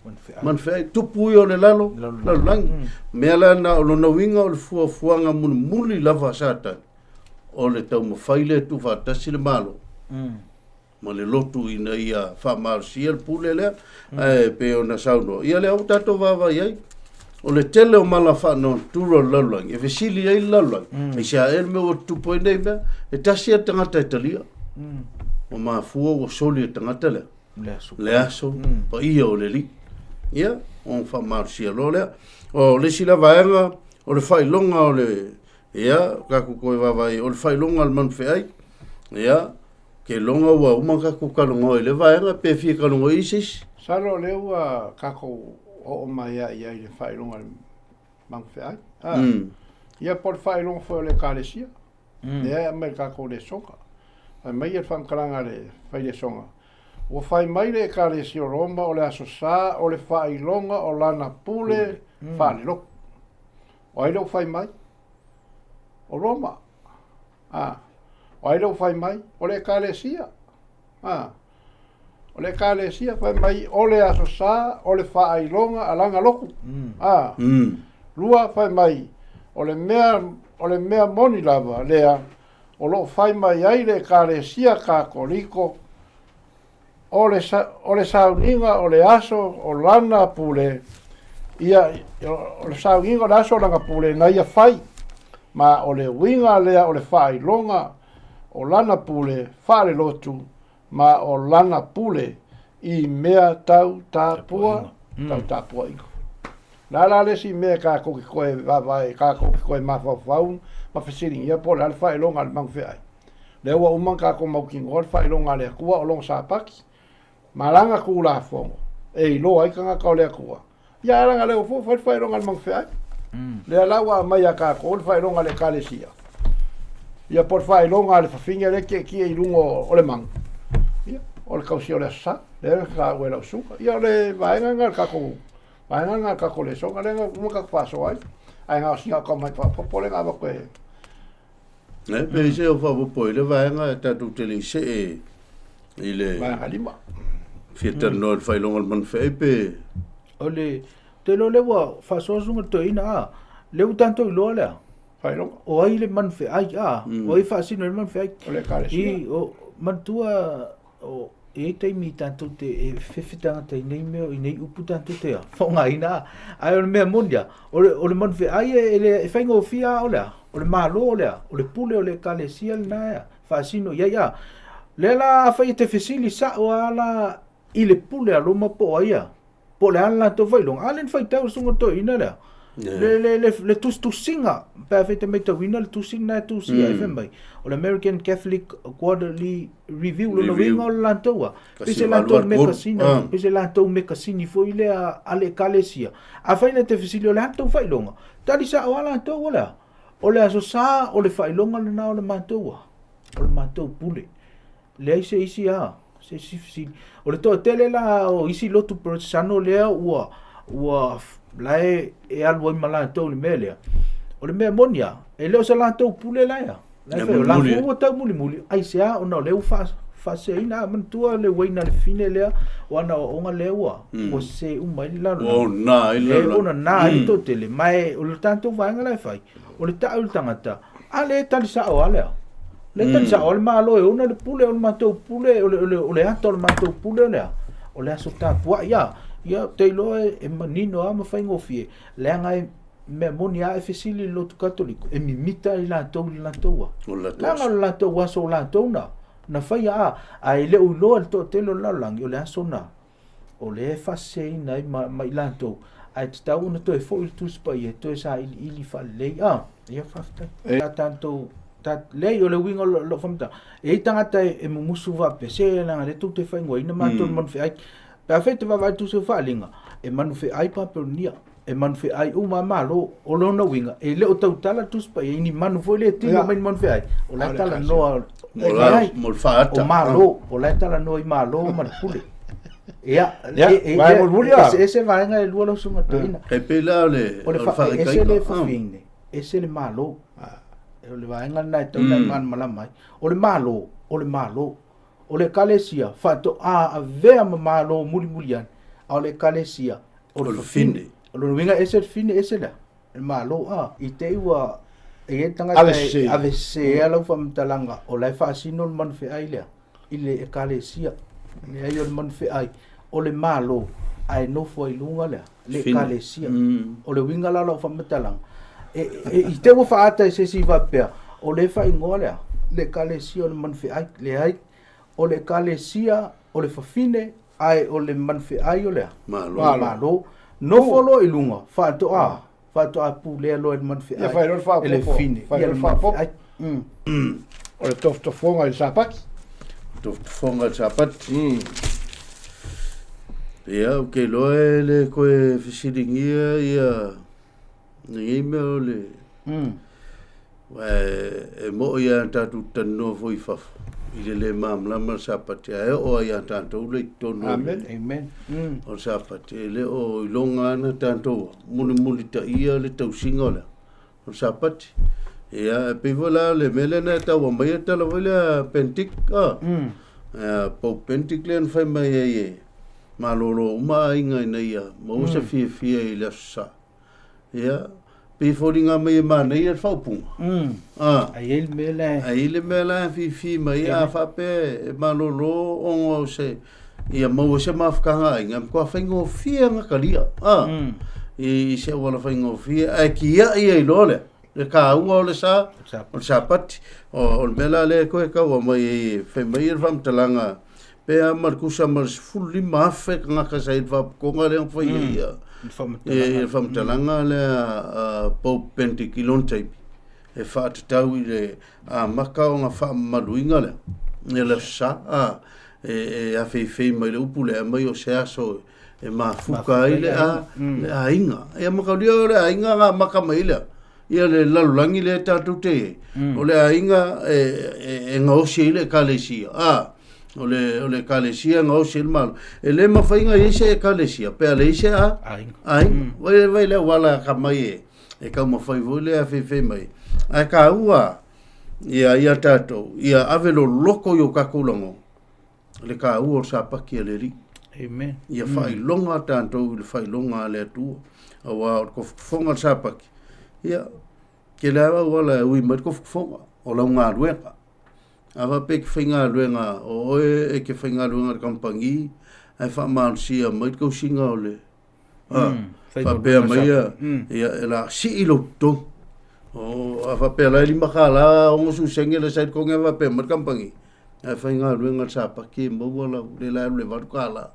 manu feai, tupu ia o le lalo, lalolagi. Mea la na o lona uiga o le fuafuaga mulimuli lava a Satani, o le taumafai lea e tuufaatasi le Malo. Ma le lotu ina ia faamalosia le pule lea, ae pei ona saunoa, ia lea ua tatou vaavaai ai, o le tele o mala faanatura o le lalolagi, e fesili ai le lalolagi, aisea ea le mea ua tutupu ai nei mea, e tasi lava le tagata e talia. Ua mafua ua soli e tagata lea. Le aso. Le aso mm. paia o le Alii. Ia, ona faamalosia loa lea. O le isi la vaega, o le faailoga o le, ia, tatou toe vaavaai, o le faailoga o le manufeai. Ia, ke loga ua uma tatou talanoa i le vaega, pe fia talanoa i se isi. Masalo o lea ua tatou oo mai lava i ai i le faailoga o le manufeai. Ah. Mm. Ia, po o le faailoga foi o le Ekalesia. Mm. Lea e aumai i le tatou lesoga. Fai mai le faamatalaga a le failesoga. Ua fai mai le Ekalesia o Roma o le Aso Sa o le faailoga o lana pule mm. faalelotu. O ai lea ua fai mai? O Roma. Ah. O ai lea ua fai mai? O le Ekalesia. Ah. O le Ekalesia fai mai o le Aso Sa o le faailoga a lana lotu. Mm. Ah. Mm. Lua fai mai o le mea o le mea moni lava lea o lo o fai mai ai le Ekalesia Katoliko o le, o le sauniga o le aso o lana pule, ia, o le sauniga o le aso o lana pule na ia fai, ma o le uiga lea o le faailoga o lana pule faalelotu ma o lana pule i mea tau tapua, mm. tau tapuaiga. La la le isi mea kākou ke koe vaavaai, kākou ke koe mafaufau ma fesiligia po o le a le faailoga a le magufeai. Lea ua uma ona kākou mautinoa le faailoga a le Atua o lona Sapati ma lana Tulafono e iloa ai tagata o le Atua. Ia ae leaga lea ua foi fai le faailoga a le magufeai. Lea la ua aumai ia kākou le faailoga a le Ekalesia. Ia po o le faailoga a le fafine lea e tietie i luga o le magu. Ia, o le tausia o le Aso Sa, lea na taua e lau susuga. Ia o le vaega lena o le tatou vaega lena o le tatou lesona lea na uma tatou faasoa ai. Ae na o sina taumafa faaopoopo lea na avatu e E pei se o faaopoopo i le vaega e tatou te le i see i le vaega lima. Fia talanoa i le faailoga o le manufeai pe O le te iloa lea ua faasoa susuga toeaina a lea ua tatou iloa lea. Faailoga. O ai le manufeai a o ai faasino i le manufeai. O le Ekalesia. I o manatua o e i ai taimi tatou te e fefe tagata i nei mea i nei upu tatou te faaaogaina a. Ae o le mea moni a, o le, o le manufeai e, e, le, e faigofie a o le a? O le Malo o le a? O le pule o le Ekalesia lena e faasino i ai a. Lea la afai e te fesili sa'o a la i le pule a Roma po o ai a? Po o le a le latou faailoga? A lea na faitau le susuga toeaina lea. Le, le, le, le tusitusiga, pe afai e te maitauina le tusi lena e tusia ai, fai mai, o le American Catholic Quarterly Review, lona uiga o le latou a. Pei se latou mekasini, pei se latou mekasini foi lea a le Ekalesia. Afai na te fesili o le a le tou faailoga, tali sa'o a latou o le a? O le Aso Sa o le faailoga lena o le matou a, o le matou pule. Leai se isi a, se isi fesili. O le toatele la o isi lotu Perotesano lea ua, ua la e, e alu ai ma latou i le mea lea. O le mea moni a, e le o se latou pule la ia. La e fai, o latou ua tau mulimuli, aisea ona o lea ua faa, faaseseina. A, manatua le uaina a le fine lea, o ana aoaoga lea ua, ua sese uma ai le lalolagi. Ua ona ai le lalolagi. Ua ona ai le toatele. Ma e, o le tatou vaega la e fai, o le ta'u i le tagata, a lea e tali sa'o lava lea. Lea e tali sa'o lava le Malo e ona le pule, o le matou pule, o le, o le, o le ata o le matou pule o le a? O le aso tapua'i a. Ia, ou te iloa e, e manino lava ma faigofie, leaga e mea moni lava e fesili i le lotu Katoliko, e mimita i latou i le latou a. O le latou Leaga o le latou aso o latou na, na faia a, ae le o iloa e le toatele o le lalolagi, o le aso na. o lea e faaseseina ai ma, ma i latou, ae tatau ona toe foi le Tusi Paia e toe sailiili faalelei. Ah, ia faafetai. E... Ta tatou ta, leai o le uiga o lou faamatalaga, e i ai tagata e, e mumusu faapea, se leaga lea tou te faaigoaina matou mm. manufeai. Pe afai e te vaavaai i le tusi o faaaliga, e manufeai Papelonia, e manufeai uma a Malo. O lona uiga, e le o tautala le Tusi Paia i ni manu foi lea e tino mai ni manufeai, o la e talanoa, e leai, mo le faaata. O Malo, o la e talanoa i Malo ma le pule. Ia, eseese vaega e lua lau susuga toeaina. E pei la o le, o le faataitaiga. Ese le fafine, ese le Malo. O le vaega lena e tatau ona e malamalama ai. O le Malo, o le Malo. O le Ekalesia faatoa avea ma Malo mulimuli ane, a o le Ekalesia o le fafine. O lona uiga e ese le fafine, ese le Malo. A, i te i ua e i ai le tagata e avesese lau faamatalaga o la e faasino le manufeai lea i le Ekalesia. Leai o le manufeai o le Malo ae nofo ai i luga lea le Ekalesia. O le uiga la o lau faamatalaga, i te i ua faaata e se isi faapea o lea e faaigoa lea le Ekalesia o le manufeai. Leai. O le Ekalesia, o le fafine, ae o le manufeai o le a? Malo. Malo. Malo. Nofo loa i luga, faatoa, faatoa pulea loa e le manufeai. Ia, fai loa le faaopoopo. E le fafine. Fai Ia loa le le faaopoopo. manufeai. O le tofotofoga i le Sapati. Tofotofoga i le Sapati. Ia, ou te iloa e le toe fesiligia ia lenei mea o le Aua e mo'i lava tatou te talanoa foi i fafo i le le malamalama le Sapati, ae oo lava ia tatou lea i totonu o le, Amen. O le Sapati, e le o iloga lava na tatou mulimulitaia le tausiga o le, o le Sapati. Ia, e pei foi la le mea lea na e tau aumaia le tala foi lea a Benedict, a? Pope Benedict lea na fai mai ai e malolo uma aiga ina ia maua se fiafia i le Aso Sa. Ia, pei e foliga mai e manaia le faaupuga. Ah. Ai ai le mea la. Ai le mea la e fifi mai a faapea e malolo ona o se ia maua se mafutaga aiga, e matua faigofie ona talia. Ah. I se auala faigofie, ae tiai ai loa lea le taua o le sa, o le Sapati. O le mea la lea e toe tau aumai ai e fai mai le faamatalaga pe a ma le tusa ma le 15,000 tagata sa i le faapotoga lea na fai ai ia le faamatalaga lea a Pope Benedict i lona taimi e faatatau i le amata ona faamamaluina lea i le Aso Sa a e afeifei mai le upu lea aumai o se aso e mafuta ai le a le aiga. Ia mataulia o le aiga na amata mai lea ia le lalolagi lea tatou te i ai. O le aiga e gaosi ai le Ekalesia. A, o le Ekalesia e gaosi ai le Malo. E le mafai ona i ai se Ekalesia pe a leai se a, Aiga. Aiga. Vai, vai le auala akamai e taumafai foi lea afeifei mai. Ae taua ia tatou, ia ave loloko i o tatou lagona le taua o le Sapati a le Alii. Amen. Ia faailoga tatou i le faailoga a le Atua. Aua o le tofotofoga o le Sapati, ia, tele lava auala e ui mai le tofotofoga, o lau galuega. A faapea e te faigaluega, o oe e te faigaluega i le kamupani, ae faamalosia mai le tausiga o le faapea mai ia, ia e la sii lou totogi. O, a faapea la e $5 60 sene le sai totogi, a faapea mai le kamupani, ae faigaluega le Sapati e maua lau le la alu i le $8.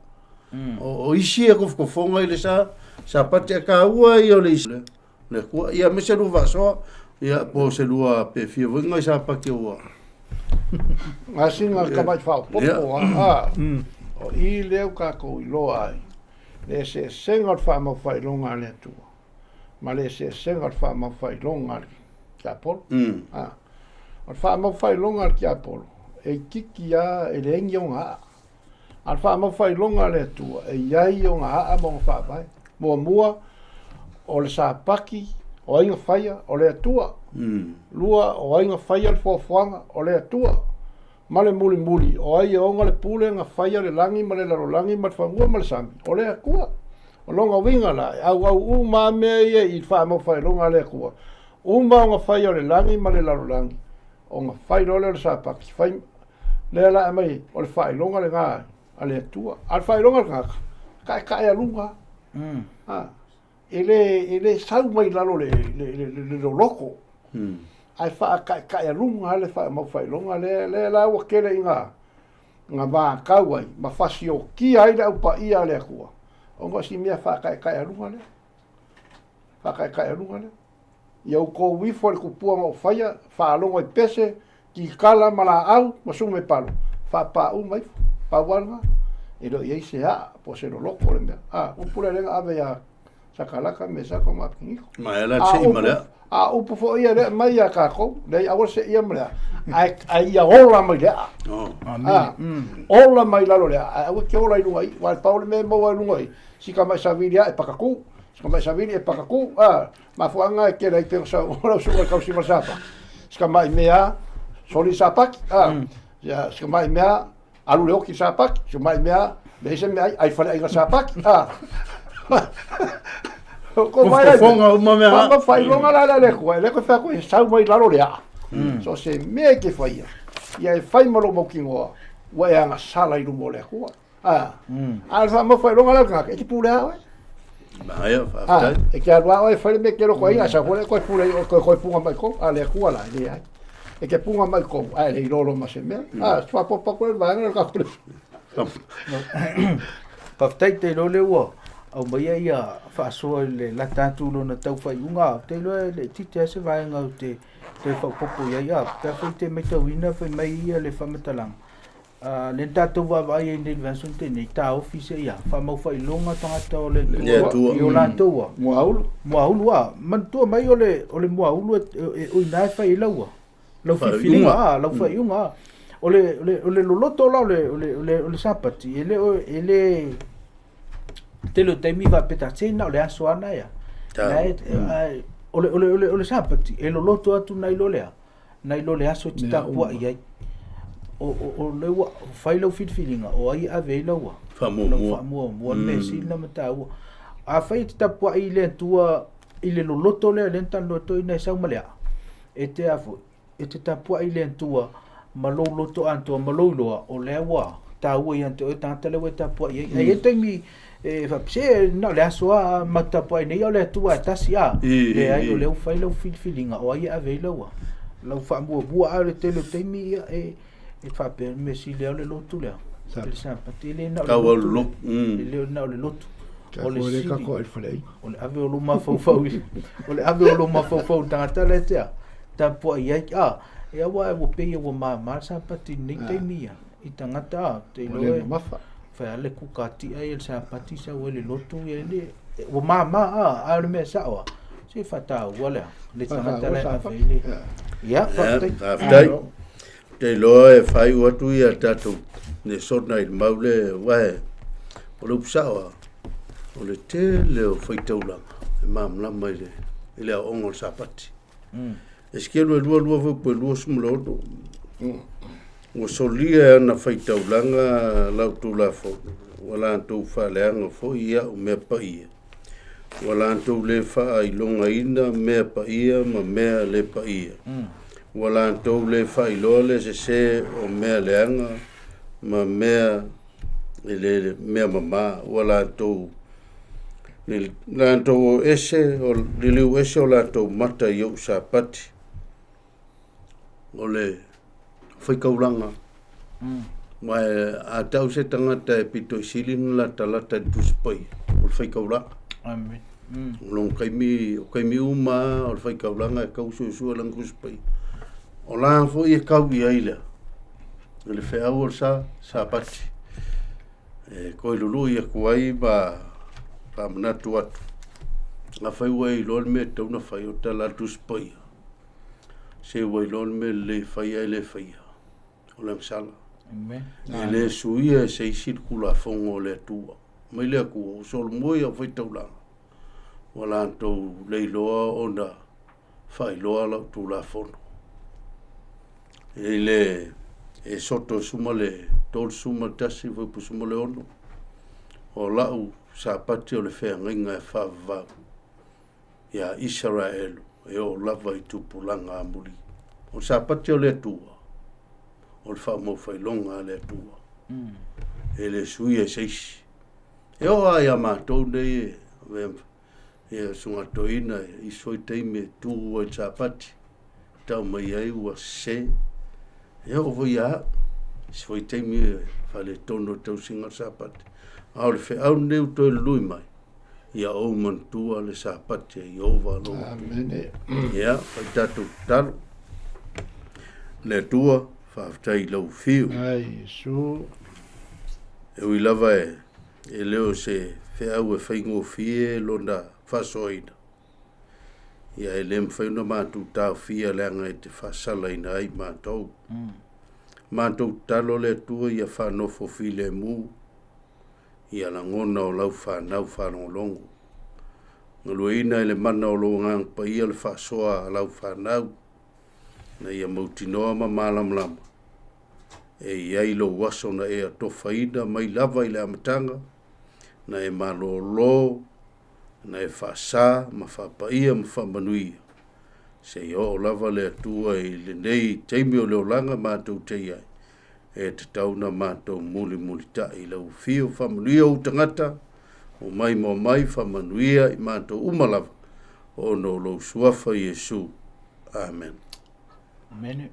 O isi e tofotofoga i le sa Sapati, ae taua ia o le isi le Atua. Ia aemaise lua faasoa, ia po o se lua pe fia foi nai Sapati ua Gasina tamai faaopoopo a, o i lea ua tatou iloa ai le eseesega o le faamaufailoga a le Atua ma le eseesega o le faamaufailoga a le tiapolo. O le faamaufailoga a le tiapolo, e itiiti lava, e leai ni ona aa. A o le faamaufailoga a le Atua, e i ai ona aa ma ona faavae. Muamua, o le Sapati, o ai na faia? O le Atua. Lua, o ai na faia le foafoaga? O le Atua. Ma le mulimuli, o ai e ona le pule na faia le lagi ma le lalolagi ma le fanua ma le sami? O le Atua. O lona uiga la, e auau uma lava mea ia i le faamaufailoga a le Atua, uma ona faia o le lagi ma le lalolagi, ona fai loa lea o le Sapati, fai lea la aumai o le faailoga lena a le Atua. A o le faailoga a le tagata, taetaealuga. E le sau mai lalo le loloto, ae faataetaealuga lava le faamaufailoga lea, lea la ua tele ina vatau ai ma fasiokia ai le Au Paia a le Atua, ona o si mea faataetaealuga lea, faataetaealuga lea. Ia outou ifo i le tupua na ou faia, faalogo i pese, kikala ma laau ma sume palo, faapaau mai ifo. Pau lava lena, e le o i ai se aa po o se loloto o le mea. A, upu lea lea na ave ia Sakalaka, Mesaka ma Apeniko. Ma e la sei ma lea. A upu foi ia lea aumai ia tatou, leai aua le seia ma le aa, ae ia ola mai le aa. Amene. Ola mai lalo le aa, ae aua e te ola i luga i, aua e pau le mea e maua i luga i, si tamai savili lava e pakatu, si tamai savili e pakatu, a, mafuaaga e tele ai pei ona saunoa lau susuga i le tausiga o le sapati, si tamai mea lava, soli le sapati, a, si tamai mea lava, alu le oti i le sapati, si tamai mea lava, leai se mea ai, ai faleaiga sapati, a. Fofoga uma mea. Ma faailoga la le Atua, e le toe fai atu e sau mai lalo le aa. So o se mea e te faia, ia e fai ma lou mautinoa, ua e agasala i luma o le Atua. A, a o le faamaufailoga la o le tagata, e te pulea oe. Maia, faafetai. E te alu lava oe e fai le mea e te loto ai, ae sau foi lea e toe pule, toe punga mai totonu, a o le Atua la, e leai. E te punga mai kou, ae le iloa loa ma se mea. A, se faaopoopo atu lea i le vaega lea o le tatou Faafetai te iloa lea ua aumaia ia faasoa i le lata atu lona tau faaiuga. Ou te iloa e le itiiti lava se vaega ou te toe faaopoopo i ai. A, pe afai e te matauina fai mai ia le faamatalaga, a, lea na tatou vaavaai ai nei i le vaiaso na tea nei, taofi se ia faamau faailoga tagata o le Atua i o latou a. Muaulu. Muaulu a. Manatua mai o le, o le muaulu e, e, o i ina e fai ai lau lau filifiliga a, lau faaiuga a. O le, o le, o le loloto la o le, o le, o le, o le Sapati, e le o, e le, tele o taimi faapea taatia na o le aso lava na ia. Na e, o le, o le, o le, o le Sapati, e loloto atu nai lo le a, nai lo le aso e te tapuai ai. O, o, o lea ua fai lau filifiliga, o ai e ave ai lau Faamuamua. Faamuamua, le mea sili ona mataua. Afai e te tapuai i le Atua i le loloto lea lea na talanoa atu ai na e sau ma le aa, e te a foi, e te tapuai i le Atua ma lou loto atoa ma lou iloa, o lea ua taua ia te oe tagata lea ua e tapuai ai. Ae i ai taimi e faapea, se na o le aso lava ma te tapuai nei, a o le Atua e tasi a. Leai, o lea ua fai lau filifiliga, o ai e ave ai lau, lau faamuamua. A o le tele o taimi, ia, e, e faapea, le mea sili lava o le lotu lea, le Sapati, e le na o le lotu, e le na o le lotu. O le sili, o le ave o lou mafaufau i, o le ave o lou mafaufau i le tagata la e te a, tapuai ai, a, e aua ua pei ua mama le Sapati i lenei taimi ia, i tagata a, te iloa e, fai a le kuka tia ia le Sapati sau ai le lotu ia le, ua mama a, a o le mea sao a, se faataua lea, le tagata la e ave ai le, ia, faafetai. Faafetai. Te iloa e faaiu atu ia tatou lesona i le mau le uae o le upu sao a, o le tele o faitaulaga e malamalama i le, i le aoaoga o le Sapati. E sikelu e lua lua foi po e 26. Ua solia e ana faitaulaga lau Tulafono, ua latou faaleaga foi i au mea paia. Ua latou le faailogaina mea paia ma mea le paia. Ua latou le faailoa le sese o mea leaga ma mea e le mea mamā. Ua latou latou o ese, o liliu ese o latou mata i ou Sapati. O le faitaulaga. Ma a tau se tagata e pito i sili ona latalata i le Tusi Paia, o le faitaulaga. Amen. O lona taimi, o taimi uma lava o le faitaulaga e tau suesue lana Tusi Paia. O la foi e tau i ai lea, i le feau o le sa, Sapati. E toe lului atu ai ma faamanatu atu. Afai ua e iloa le mea e tatau ona fai, o le tala a le Tusi Paia, se ua iloa le mea lelei e fai ae le faia. O le agasala. Amen. E le suia e se isi le Tulafono o le Atua. Mai le Atua, ua solomua i au faitaulaga, ua latou le iloa ona faailoa lau Tulafono. E le e soto suma le 31 fuaiupu 16, o lau Sapati o le feagaiga e faavavau iā Isaraelu e oo lava i tupulaga amuli. O le Sapati o le Atua, o le faamaufailoga a le Atua. E le suia e se isi. E oo lava iā matou nei e ia susuga toeaina i isi foi taimi e tu ai i le Sapati, tau mai ai ua sese. E oo foi ia au, isi foi taimi e faaletonu le tausiga o le Sapati. A o le feau lenei ua toe lului mai, ia ou manatua le Sapati a Ieova lou Atua. Amene. Ia, fai tatou tatalo. Le Atua, faafetai i lau fiu. Ai, Iesu. E ui lava e, e le o se feau e faigofie lona faasoaina, ia e le mafai ona matou taofia leaga e te faasalaina ai matou. Matou tatalo le Atua ia faanofo filemu ia lagona o lau fanau faalogologo. Galueina e le mana o lou Agaga Paia le faasoa a lau fanau, ina ia mautinoa ma malamalama e i ai lou aso na e atofaina mai lava i le amataga, na e malōlō, na e faasā ma faapaia ma faamanuia, seia oo lava le Atua i lenei taimi o le olaga matou te i ai, e tatau ona matou mulimulitai i lau afio. Faamanuia ou tagata, omai ma omai, faamanuia i matou uma lava, ona o lou suafa Iesu. Amen. Amene.